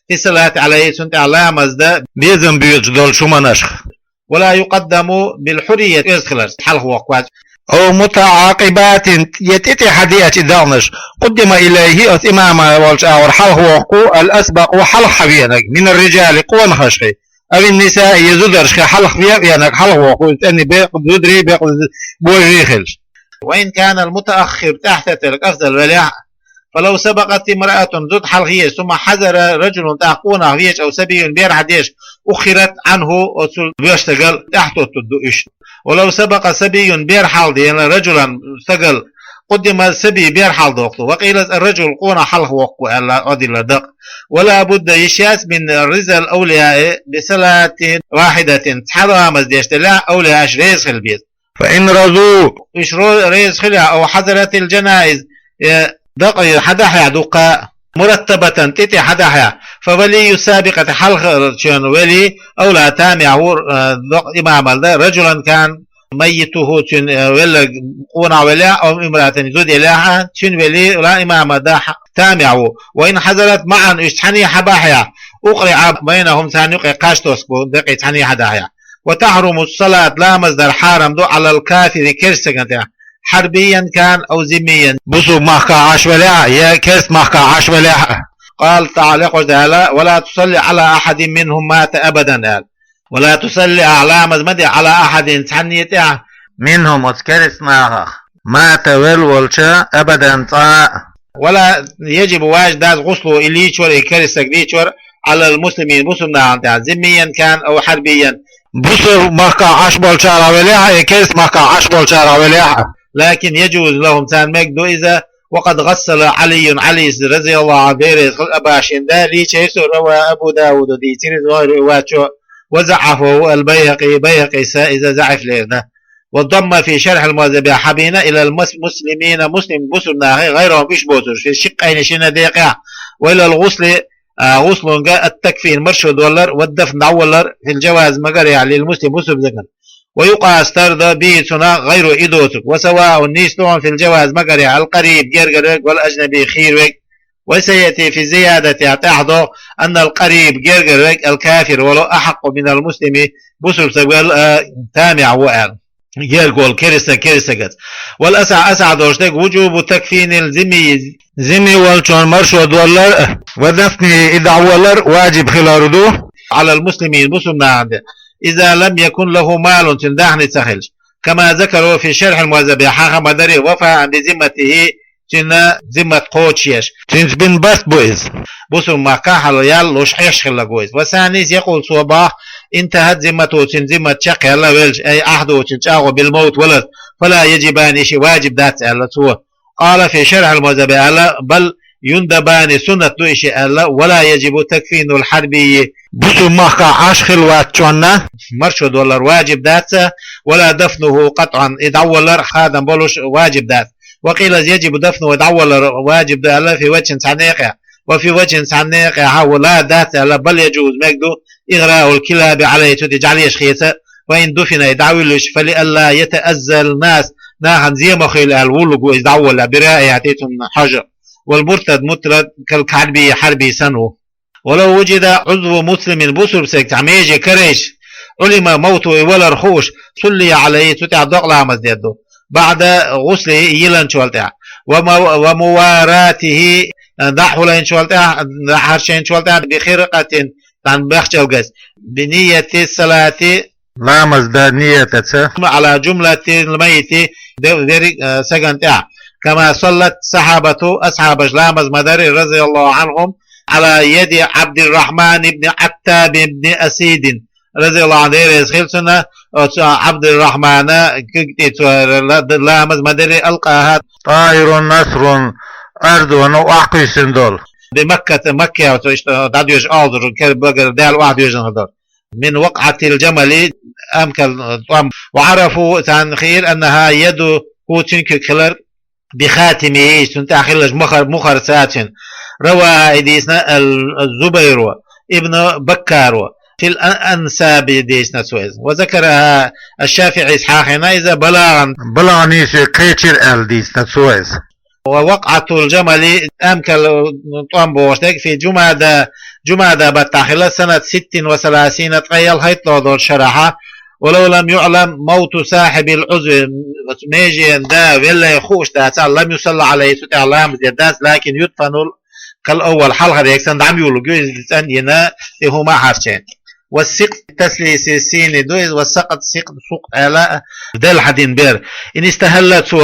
في الصلاة عليه цунна тӀехь ламаз дан безам боьлуш долчу хӀуманашха. ولا يقدم بالحرية оьзда хиларца хьалха воаккхаргвац. أو متعاقبات е тӀе-тӀе хьадеача и дакъанаш قدم إليه оцу имама волчу агӀор хьалха воаккхаргва الأسبق хьалха хьавеанарг من الرجال къонахашхий أو النساء е зударшхий хьалха веа а веанарг хьалха воаккхаргва цӀена бекъа зударий бекъа божарий хилча. وإن كان المتأخر тӀаьхьатеттарг أفضل велахь а فلو سبقت امرأة зуда хьалха веача ثم حضر رجل тӀаккха къонах веача أو صبي бер хьадеача أخرت عنه оцу боьрша стагал тӀаьхьатоттур ду уьш. ولو سبق صبي бер хьалха деана رجلا стагал قدم الصبي бер хьалха дохку وقيل الرجل къонах хьалха воаккхаргва аьлла Ӏодиллар дакъа. ولا بد йиш яц من رضا الأولياء بصلاة واحدة цхьа ламаз деш делахь а أولياء аша реза хила беза. فإن رضوا уьш ро-, реза хилахь أو حضرت الجنائز е дакъа хьадахьехь дуккха а مرتبة тӀе-тӀе хьадахьехь فولي السابقة хьалхарчун вели أولى тамехь ву э дакъа имамал дан رجلا كان ميته цуьнан э велларг къонах велахь а أو امرأة зуда елахь а цуьнан вели ла имама дан хьа-, тамехь ву. وإن حضرت معا уьш цхьаьний хьабахьехь أقرع بينهم царна юкъе кхаж тоску декъий цхьаьний хьадахьехь. وتحرم الصلاة ламаз дар хьарам ду على الكافر керста стагана тӀехь حربيا كان أو ذميا бусалба махкахь Ӏаш велахь а е керста махкахь Ӏаш велахь а. قال تعالى Къуръан Дала ولا تصل على أحد منهم مات أبدا аьлла. ولا تصل ахь ламаз ма де على أحد цхьанне тӀехь منهم оцу керста нахах مات велла волча أبدا цкъа а. ولا يجب важиб дац غسله и лийчор и керста стаг лийчор على المسلمين бусалба нахана тӀехь ذميا كان أو حربيا бусалба махкахь Ӏаш болчарах велахь а е керста махкахь Ӏаш болчарах велахь а. لكن يجوز لهم царна мегаргду иза. وقد غسل علي Ӏалис رضي الله عنه Даьла раьза хилва أبا шин да лийчира цо رواه أبو داود дийцира иза وغيره вачо وضعفه البيهقي Байхьакъис иза заӀиф лерина. وضم في شرح المهذب хьабийна إلى المس-، المسلمين, муслим, бусурнахи, غيرهم, уьш боцурш, في الشقين, шина декъехь, وإلى الغسل, а, гӀуслунга, التكفين, маршо доллар, والدفن, дӀаволлар, في الجواز, магарехь, للمسلم, бусурба стагана. ويقاس, тардо, به, цунах, غيره, и доцург. وسواء, нийса ду хьуна, في الجواز, магарехь, القريب, гергара верг, والأجنبي, хийра верг. وسيأتي في الزيادة, тӀаьхьа догӀу, أن القريب, гергара верг, الكافر, ولو أحق من المسلم, бусурба стаг вел а, тамехь ву аьлла. Герга волу керста, керстагаца. والأصح, асахь долуш дерг, وجوب تكفين الذمي, зимми волчун маршо доллар, ودفنه, и дӀаволлар важиб хилар ду, على المسلمين, бусурнахана тӀе, إذا لم يكن له مال, цуьнан даьхни ца хилча. كما ذكره في شرح المهذب, хьан хама даре, وفاء بذمته, цуьнан зиммат кхочушъеш. Цуьнца бина барт бу иза. Бусурба махкахь хьалаяьлла луш Ӏеш хилла гу иза. والثاني, يقول, цо боху, انتهت ذمته, цуьнан зиммат чекхъяьлла велча, أي عهده, цуьнан чӀагӀо, بالموت, валарца, فلا يجبان, и шиъ важиб дац аьлла цо. قال في شرح المهذب, аьлла, بل يندبان, суннат ду и шиъ аьлла, ولا يجب تكفين الحربي, бусурба махкахь Ӏаш хилла вац чонна маршо доллар важиб дац, ولا دفنه قطعا, и дӀаволлар хадам болуш важиб дац. وقيل يجب دفنه, дӀаволлар важиб ду аьлла, في وجه, цхьана некъехь, وفي وجه, цхьана некъехь, ولا, дац аьлла, بل يجوز, мега ду, إغراء الكلاب عليه, цу тӀе жӀаьлеш хеца, وإن دفن, и дӀавуьллуш, فلئلا يتأذى الناس, нахана зе ма хуьлу аьлла вуллуг ву иза дӀаволлехь, برائحته, цуьнан хьожа. والمرتد مطرد كالحربي, хьарби санна ву. ولو وجد عضو مسلم, бусурба стеган цхьа меже карайча, علم موته, и валар хууш, صلي عليه, цу тӀехь докъа ламаз дер ду, بعد غسله, и йиланчул тӀаьхьа, ومو-, ومواراته, дӀа а хьулайначул тӀаьхьа, дӀа а хьарчийначул тӀаьхьа, بخرقة, цхьана бехчалгас, بنية الصلاة, ламаз дан ниятаца, على جملة الميت, де-, верриг, э, стагана тӀехь. كما صلى الصحابة, асхьабаш ламаз ма дарра, رضي الله عنهم, على يد عبد الرحمن بن عتاب بن أسيد, رضي الله عنه, Дела реза хила цунна, оцу Ӏабдуррахьмана куьг тӀе цо ла-, ламаз ма дарра, ألقاها, طائر نسر, аьрдано охьакхуьйсина долу. بمكة, Маккехь оцу иштта дӀадоьжна алзур, кер багара Дала охьадоьжна хир долу. من وقعة الجمل, амкал тӀом. وعرفوا, царна хиира, أنها يده, цуьнан куьг хилар, بخاتمه, цунна тӀехь хиллачу мухар-, мухарца цуьнан. روى, и дийцина, ал-, الزبير, ابن بكار, في الأنساب, дийцина цо иза. وذكرها الشافعي, хьахийна иза, بلاغا, балагӀан нийсо кхечира аьлла дийцина цо иза. ووقعة الجمل, амкал тӀом бохуш дерг, في جمادى, Жумада баттахь хилла, سنة ست وثلاثين, ткъе ялхайтталгӀа долчу шарахь, ولو لم يعلم موت صاحب العضو, межен да веллай хууш дацахь, لم يصلى عليه, цу тӀехь ламаз дер дац, لكن يدفن كالأول, хьалхарниг санна дӀа ма йоллу, гуьйза цӀан йина, и хӀума а хьарчийна. والسقط بتثليث السين ду иза, والسقط, сикъд, сукъд аьлла, делхьа дина бер. إن استهل, цо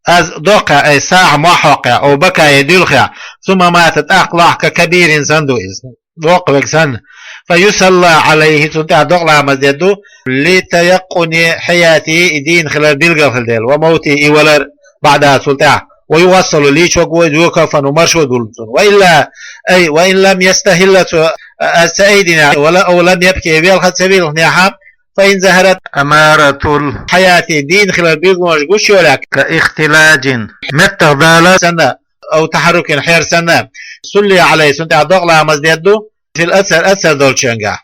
аз доккхехь, أي ساح, мохь хьокхехь, أو بكى, я дуьлхехь, ثم مات, тӀаккха лахь, ككبير санна ду иза, воккхавег санна. فيصلى عليه, цунна тӀехь докъа ламаз дер ду, لتيقن حياته, и дийна хилар билгал хила дела, وموته, и валар, بعدها, цул тӀаьхьа. ويغسل, лийчо гой, ويكفن, маршо дуллу цунна. وإلا, أي وإن لم يستهل, цо аз ца айдинехь, ولا, أو لم يبكي, велха ца вилхинехь, فإن ظهرت أمارة الحياة, дийна хилар билгалонаш гуш йолехь, كاختلاج, меттах далар санна, أو تحرك, хьер санна, صلي عليه, цунна тӀехь докъа ламаз дер ду, في الأكثر, аксар долчуьнгахь.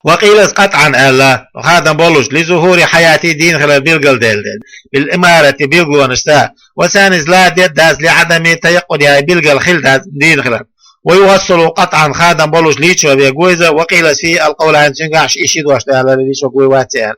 وقيل قطعا аьлла, хадам болуш, لظهور حياته, дийна хилар билгал дела, بالأمارة, билгалонашца. والثاني, لا, дер дац, لعدم تيقنها, билгал хила дац дийна хилар. ويغسل قطعا, хадам болуш, лийчо вер гу иза, وقيل فيه القولان, цуьнгахь и ши дош ду аьлла, лийчо гой вац аьлла.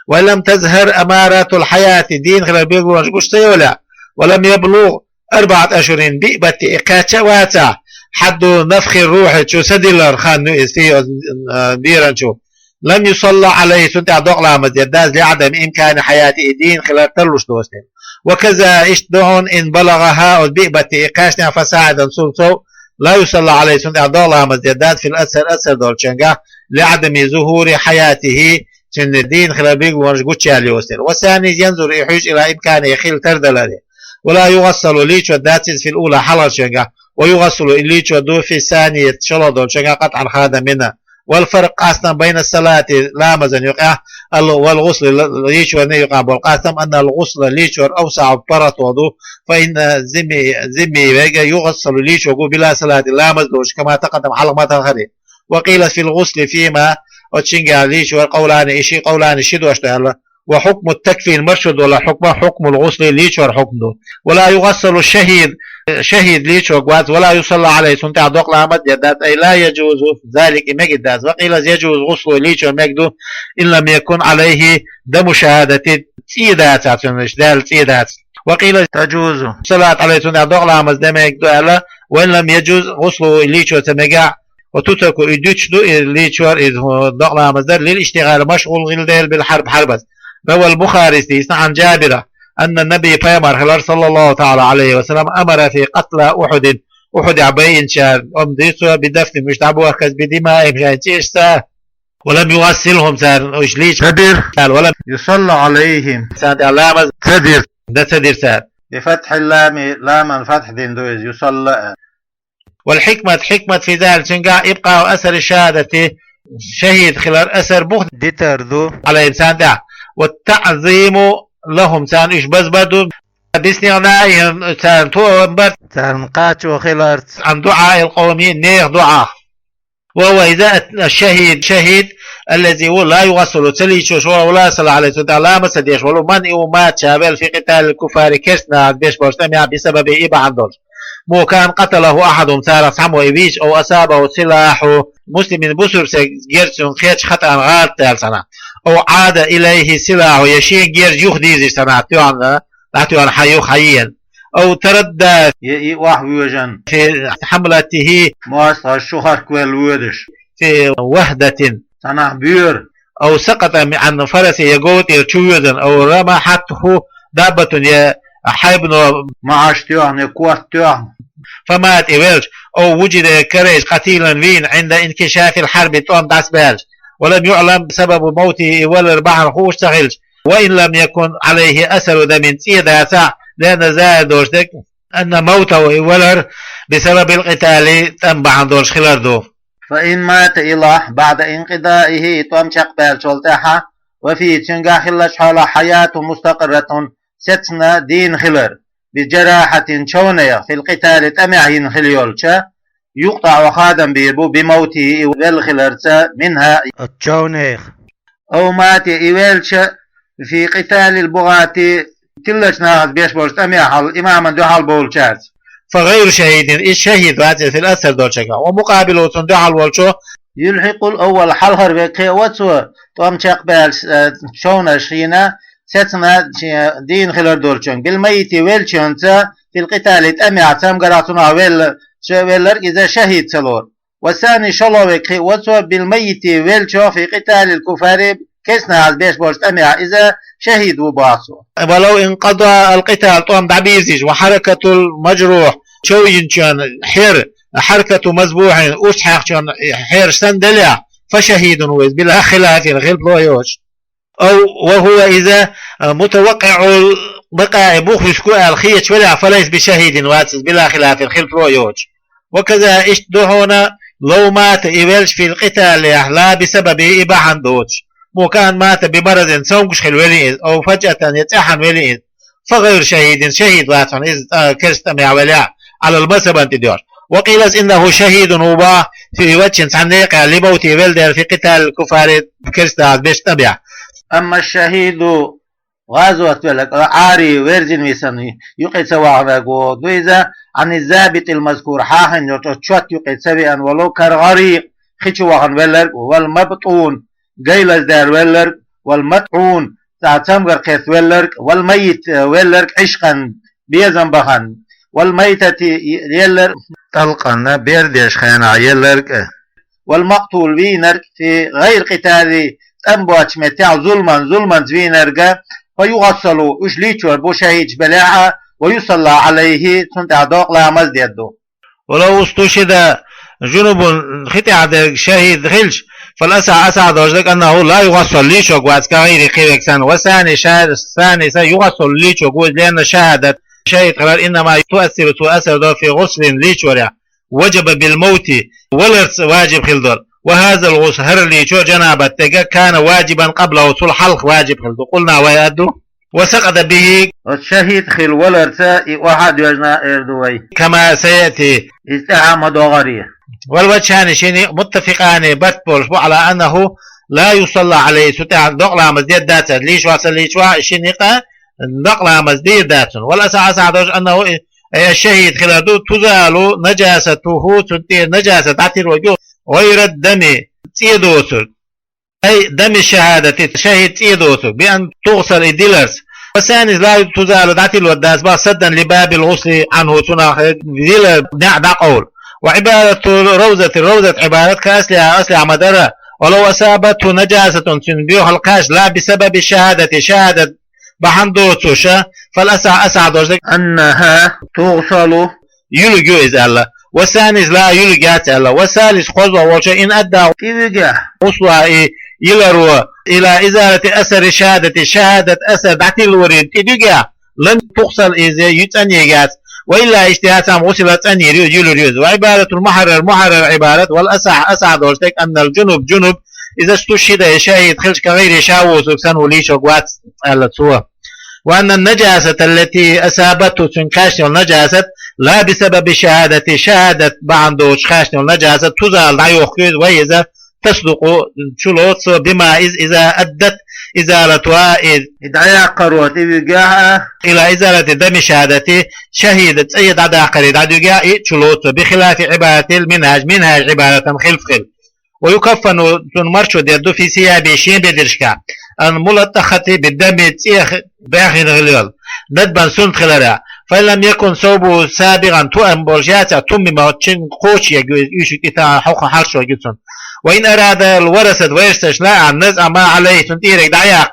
وإن لم تظهر أمارة الحياة, дийна хилар билгалонаш гуш ца йолехь, ولم يبلغ أربعة أشهر, биъ баттахь и кхаьчна а вацахь, حد نفخ الروح, чу са диллар хан ю иза, فيه, а, беран чу. لم يصلى عليه, цунна тӀехь докъа ламаз дер дац, لعدم إمكان حياته, и дийна хилар тарлуш доцург. وكذا, иштта ду хьуна, إن بلغها, оцу биъ баттахь и кхаьчнехь, فصاعدا, цул сов, لا يصلى عليه, цунна тӀехь докъа ламаз дер дац, في الأكثر, аксар долчуьнгахь, لعدم ظهور حياته, цуьнан дийна хилар билгалонаш гучуяьлла йоцург. والثاني ينظر, и хьуьйсу, إلى إمكانه, хила тардаларе. ولا يغسل, лийчор дац иза, في الأولى, хьалхарчуьнгахь, ويغسل, и лийчор ду, في الثانية, шолгӀа долчуьнгахь, قطعا, хадам бина. والفرق, къастам, بين الصلاة, ламазан юкъе, ал-, والغسل, л-, лийчорна юкъе бола къастам, أن الغسل, лийчор, أوسع, паргӀато ду, فإن الذمي, зимми верг, يغسل, лийчоргва, بلا صلاة, ламаз долуш, كما تقدم, хьалха ма тахан хилла. وقيل في الغسل فيما, оцу шинга лийчор, قولان, и ши, قولان, ши дош ду аьлла. وحكم التكفين, маршо долу хьукма, حكم الغسل, лийчор хьукма ду. ولا يغسل الشهيد, шахӀид лийчорг вац, ولا يصلى عليه, цунна тӀехь докъа ламаз дер дац, أي لا يجوز ذلك, и мегар дац. وقيل يجوز غسله, лийчор мегар ду, إن لم يكن عليه دم شهادة, цӀий дацахь цуьнан, иштта даьлла цӀий дац. وقيل تجوز الصلاة عليه, цунна тӀехь докъа ламаз дан мегар ду аьлла, وإن لم يجز غسله, и лийчор ца мегахь, وتترك, и дуьтуш ду, и лийчор, и докъа ламаз дар, للاشتغال, машгӀул хила дела, بالحرب, хьарбаца. روى البخاري, дийцина, عن جابر, أن النبي, пайхамар хилар, صلى الله تعالى عليه وسلم, أمر في قتلى أحد, Ухьудехь байинчарна, амма дийцо, بدفنهم, уьш дӀабохказа, بدمائهم, шайн цӀийшца, ولم يغسلهم, царна уьш лийча ца дира, ولم يصلى عليهم, царна тӀехь ламаз ца дира, дан ца дира цара. بفتح اللام, ламан фатхь дина ду иза, يصلى. والحكمة, хьикмат, في ذلك, цуьнгахь, إبقاء أثر الشهادة, шахӀид хилар асар бух дитар ду, عليهم, царна тӀехь, والتعظيم لهم, царна уьш базбар ду, باستغنائهم, царна тоам бар, царна кхачо хиларца, عن دعاء القوم, нехан доӀах. وهو, иза, الشهيد, шахӀид, الذي, هو, لا يغسل, ца лийчош волу, ولا يصلى عليه, цунна тӀехь ламаз ца деш волу, من, هو, مات, ша велла, في قتال الكفار, керста нахаца беш болчу тӀамехь, بسببه, и бахьана долуш. مو كان قتله أحدهم, царах цхьаммо и вийча, أو أصابه سلاح مسلم, бусург стеган герз цуьнга кхечча, خطأ, гӀалат даьлла санна. أو عاد إليه سلاحه, я шен герз юха дийзича санна, тоьхна, дӀатоьхна хьан юха хьан еана. أو تردى, я и охьавоьжна, في حملته, мостагӀаш чу харквелла воьдуш, في وهدة, цхьанхьа боьра. أو سقط عن فرسه, я гов тӀера чу воьдина, أو رمحته دابة, я хьайбано маӀаш тоьхна, я корта тоьхна, فمات, и велча, أو وجد, карийча, قتيلا, вийна, عند انكشاف الحرب, тӀом дӀасабаьлча, ولم يعلم سبب موته, и валар бахьана хууш ца хилча, وإن لم يكن عليه أثر دم, цӀий дацахь, لأن الظاهر, долуш дерг, أن موته, и валар, بسبب القتال, тӀам бахьана долуш хилар ду. فإن مات, и лахь, بعد انقضائه, и тӀом чекхбаьллачул тӀаьхьа, وفيه, цуьнгахь хиллачу хьолахь, حياة مستقرة, сецна дийна хилар, بجراحة, човнех, في القتال, тӀамехь йина хила йолча, يقطع, хадам бийр бу, بموته, и велла хиларца, منها, оцу човнех. أو مات, и велча, في قتال البغاة, тиллачу нахаца беш болчу тӀамехь, имамна дуьхьал болчаьрца, فغير شهيد, иза шахӀид вац, في الأثر, долчуьнгахь. ومقابله, цунна дуьхьал волчо, يلحق الأول, хьалхара верг кхиаво цо, тӀом чекхбаьлча, э, човнаш хьийна, сецна, э, дийна хилар долчуьнга, بالميت, веллачуьнца, في القتال, тӀамехь, цамгарахь цунах велла, ша велларг иза шахӀид ца лору. والثاني, шолгӀа верг кхиаво цо, بالميت, веллачо, في قتال الكفار, керста нахаца беш болчу тӀамехь иза шахӀид ву боху цо. ولو انقضى القتال, тӀом дӀабийзича, وحركة المجروح, чов йинчун хьер, حركة مذبوح, урс хьаькхначун хьераш санна делахь, فشهيد, ву иза, بلا خلاف, хилаф йоцуш. أو وهو, иза, متوقع البقاء, бух вуьсу аьлла хеташ велахь, فليس بشهيد, вац иза, بلا خلاف, хилаф йоцуш. وكذا, иштта ду хьуна, لو مات, и велча, في القتال, لا بسببه, и бахьана доцуш. مو كأن مات بمرض, цомгуш хила велахь иза, أو فجأة, я цӀеххьана велахь иза, فغير شهيد, шахӀид вац хьуна иза, а, керста тӀамехь велахь, على المذهب, тӀедоьжна. وقيل إنه شهيد, ву боху, في وجه, цхьана некъехь, لموته, велла дела, في قتال الكفار, керста нахаца беш тӀамехь. أما الشهيد, гӀазот велларг, Ӏари, верзина висина, юкъе ца ваханарг ву, ду иза, عن الضابط المذكور, хьахийна йолчу чот юкъе ца веана волу, كالغريق, хи чу вахана велларг, والمبطون, гай лаздаьлла велларг, والمطعون, цхьа цамгар кхетта велларг, والميت, велларг, عشقا, безам бахана, والميتة, елларг, طلقا, бер деш хенахь елларг, والمقتول, вийнарг, في غير قتال, тӀам боцучу меттехь, ظلما, зуламца вийнарг, فيغسل, уьш лийчор бу шахӀидаш белахь а, ويصلى عليه, цунна тӀехь докъа ламаз дер ду. ولو استشهد جنب, хи тӀехь дерг шахӀид хилча, فالأصح, асахь долуш дерг, أنه لا يغسل, лийчорг вац, كغيره, кхин верг санна. والثاني, ша-, ثاني, са, يغسل, лийчорг ву иза, لأن الشهادة, шахӀид хилар, إنما تؤثر, цо асар до, في غسل, лийчорехь, وجب بالموت, валарца важиб хила долу. وهذا الغسل, хӀара лийчо, жанабат дега, كان واجبا قبله, цул хьалха важиб хилла ду. قلنا, вай аьлла ду. وسقط به, оцу шахӀид хилла валарца и охьа а доьжна, эр ду вай. كما سيأتي, иза тӀаьхьа ма догӀарий. والوجهان, ши никъ, متفقان, барт болуш бу, على أنه لا يصلى عليه, цу тӀехь докъа ламаз дер дац аьлла, лийча вахь, ца лийча вахь, ши никъ, докъа ламаз дийр дац цунна. والأصح, асахь долуш, أنه, أي الشهيد хилар ду, تزال نجاسته, цунна тӀера нажасат дӀатилла верг ю, غير الدم, цӀе доцург. أي دم الشهادة, шахӀид цӀе доцург, بأن تغسل, и диларца. والثاني, لا تزال, дӀатилла верг дац боху, سدا لباب الغسل عنه, цунах дилар неӀ дӀакъовла. وعبارة الروضة, ровзат Ӏибарат كأصلها, аслехь ма дара. ولو أصابته نجاسة, цуьнан боьхалла кхаьчна, لا بسبب الشهادة, шахӀадат бахьана доцуш, فالأصح, асахь долуш дерг, أنها تغسل, юьлург ю иза аьлла. والثاني, لا, юьлург яц аьлла. والثالث, кхозлагӀа волчо, إن أدى, тӀе вигехь, غسلها, и йиларо, إلى إزالة أثر الشهادة, шахӀадат асар дӀатиллаварна тӀе дуьгехь, لم تغسل, иза ю цӀанъергьяц. وإلا, иштта яц, غسل, цӀанъер ю, юьлур ю иза. وعبارة المحرر, мухьаррар Ӏибарат, والأصح, асахь долуш дерг, أن الجنب, жунуб, إذا استشهد, шахӀид хилча, كغيره, ша воцург санна, лийчарг вац аьлла цо. وأن النجاسة التي أصابته, цуьнга кхаьчна йолу нажасат, لا بسبب الشهادة, шахӀадат бахьана доцуш кхаьчна йолу нажасат, تزال, дӀайохку иза, وهي, иза, تصدق, чулоцу, بما, иза, إذا أدت إزالتها, и, и дӀаяккхаро тӀе вигехь а, إلى إزالة دم الشهادة, шахӀида цӀе дӀадаккхаре дӀадуьгехь, и чулоцу, بخلاف عبارة المنهاج, минхьаж Ӏибаратан хилаф хилла. ويكفن, цунна маршо дер ду, في ثيابه, шен бедаршкахь, الملطخة بالدم, цӀе баьхна хилла йолу, ندبا, суннат хиларехь. فإن لم يكن ثوبه سابغا, тоам болуш яцахь, تمم, чен кхочуш ерг ю иза, уьш тӀе тахана хьокху хьарчо ю цунна. وإن أراد, الورثة, вайрсаш лаахь, نزع ما عليه, цунна тӀера ерг дӀаяккха,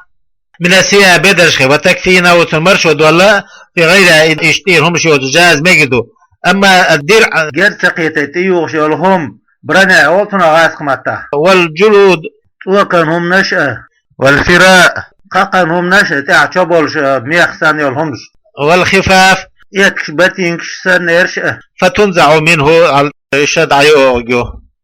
من الثياب, бедаршкахь, وتكفينه, цунна маршо долла, في غيرها, иштта тӀера хӀумаш йоцуш, جاز, мегар ду. أما الدرع, герз ца кхетий тӀеюхуш йолу хӀума, броня олу цунах гӀазкхийн маттахь. والجلود, цӀокан хӀуманаш а. والفراء, кхакхан хӀуманаш а, тӀехь чо болуш а, мех санна йолу хӀумаш. والخفاف, эцаш, ботинкаш санна ерш а. فتنزع منه, уьш дӀайохург ю.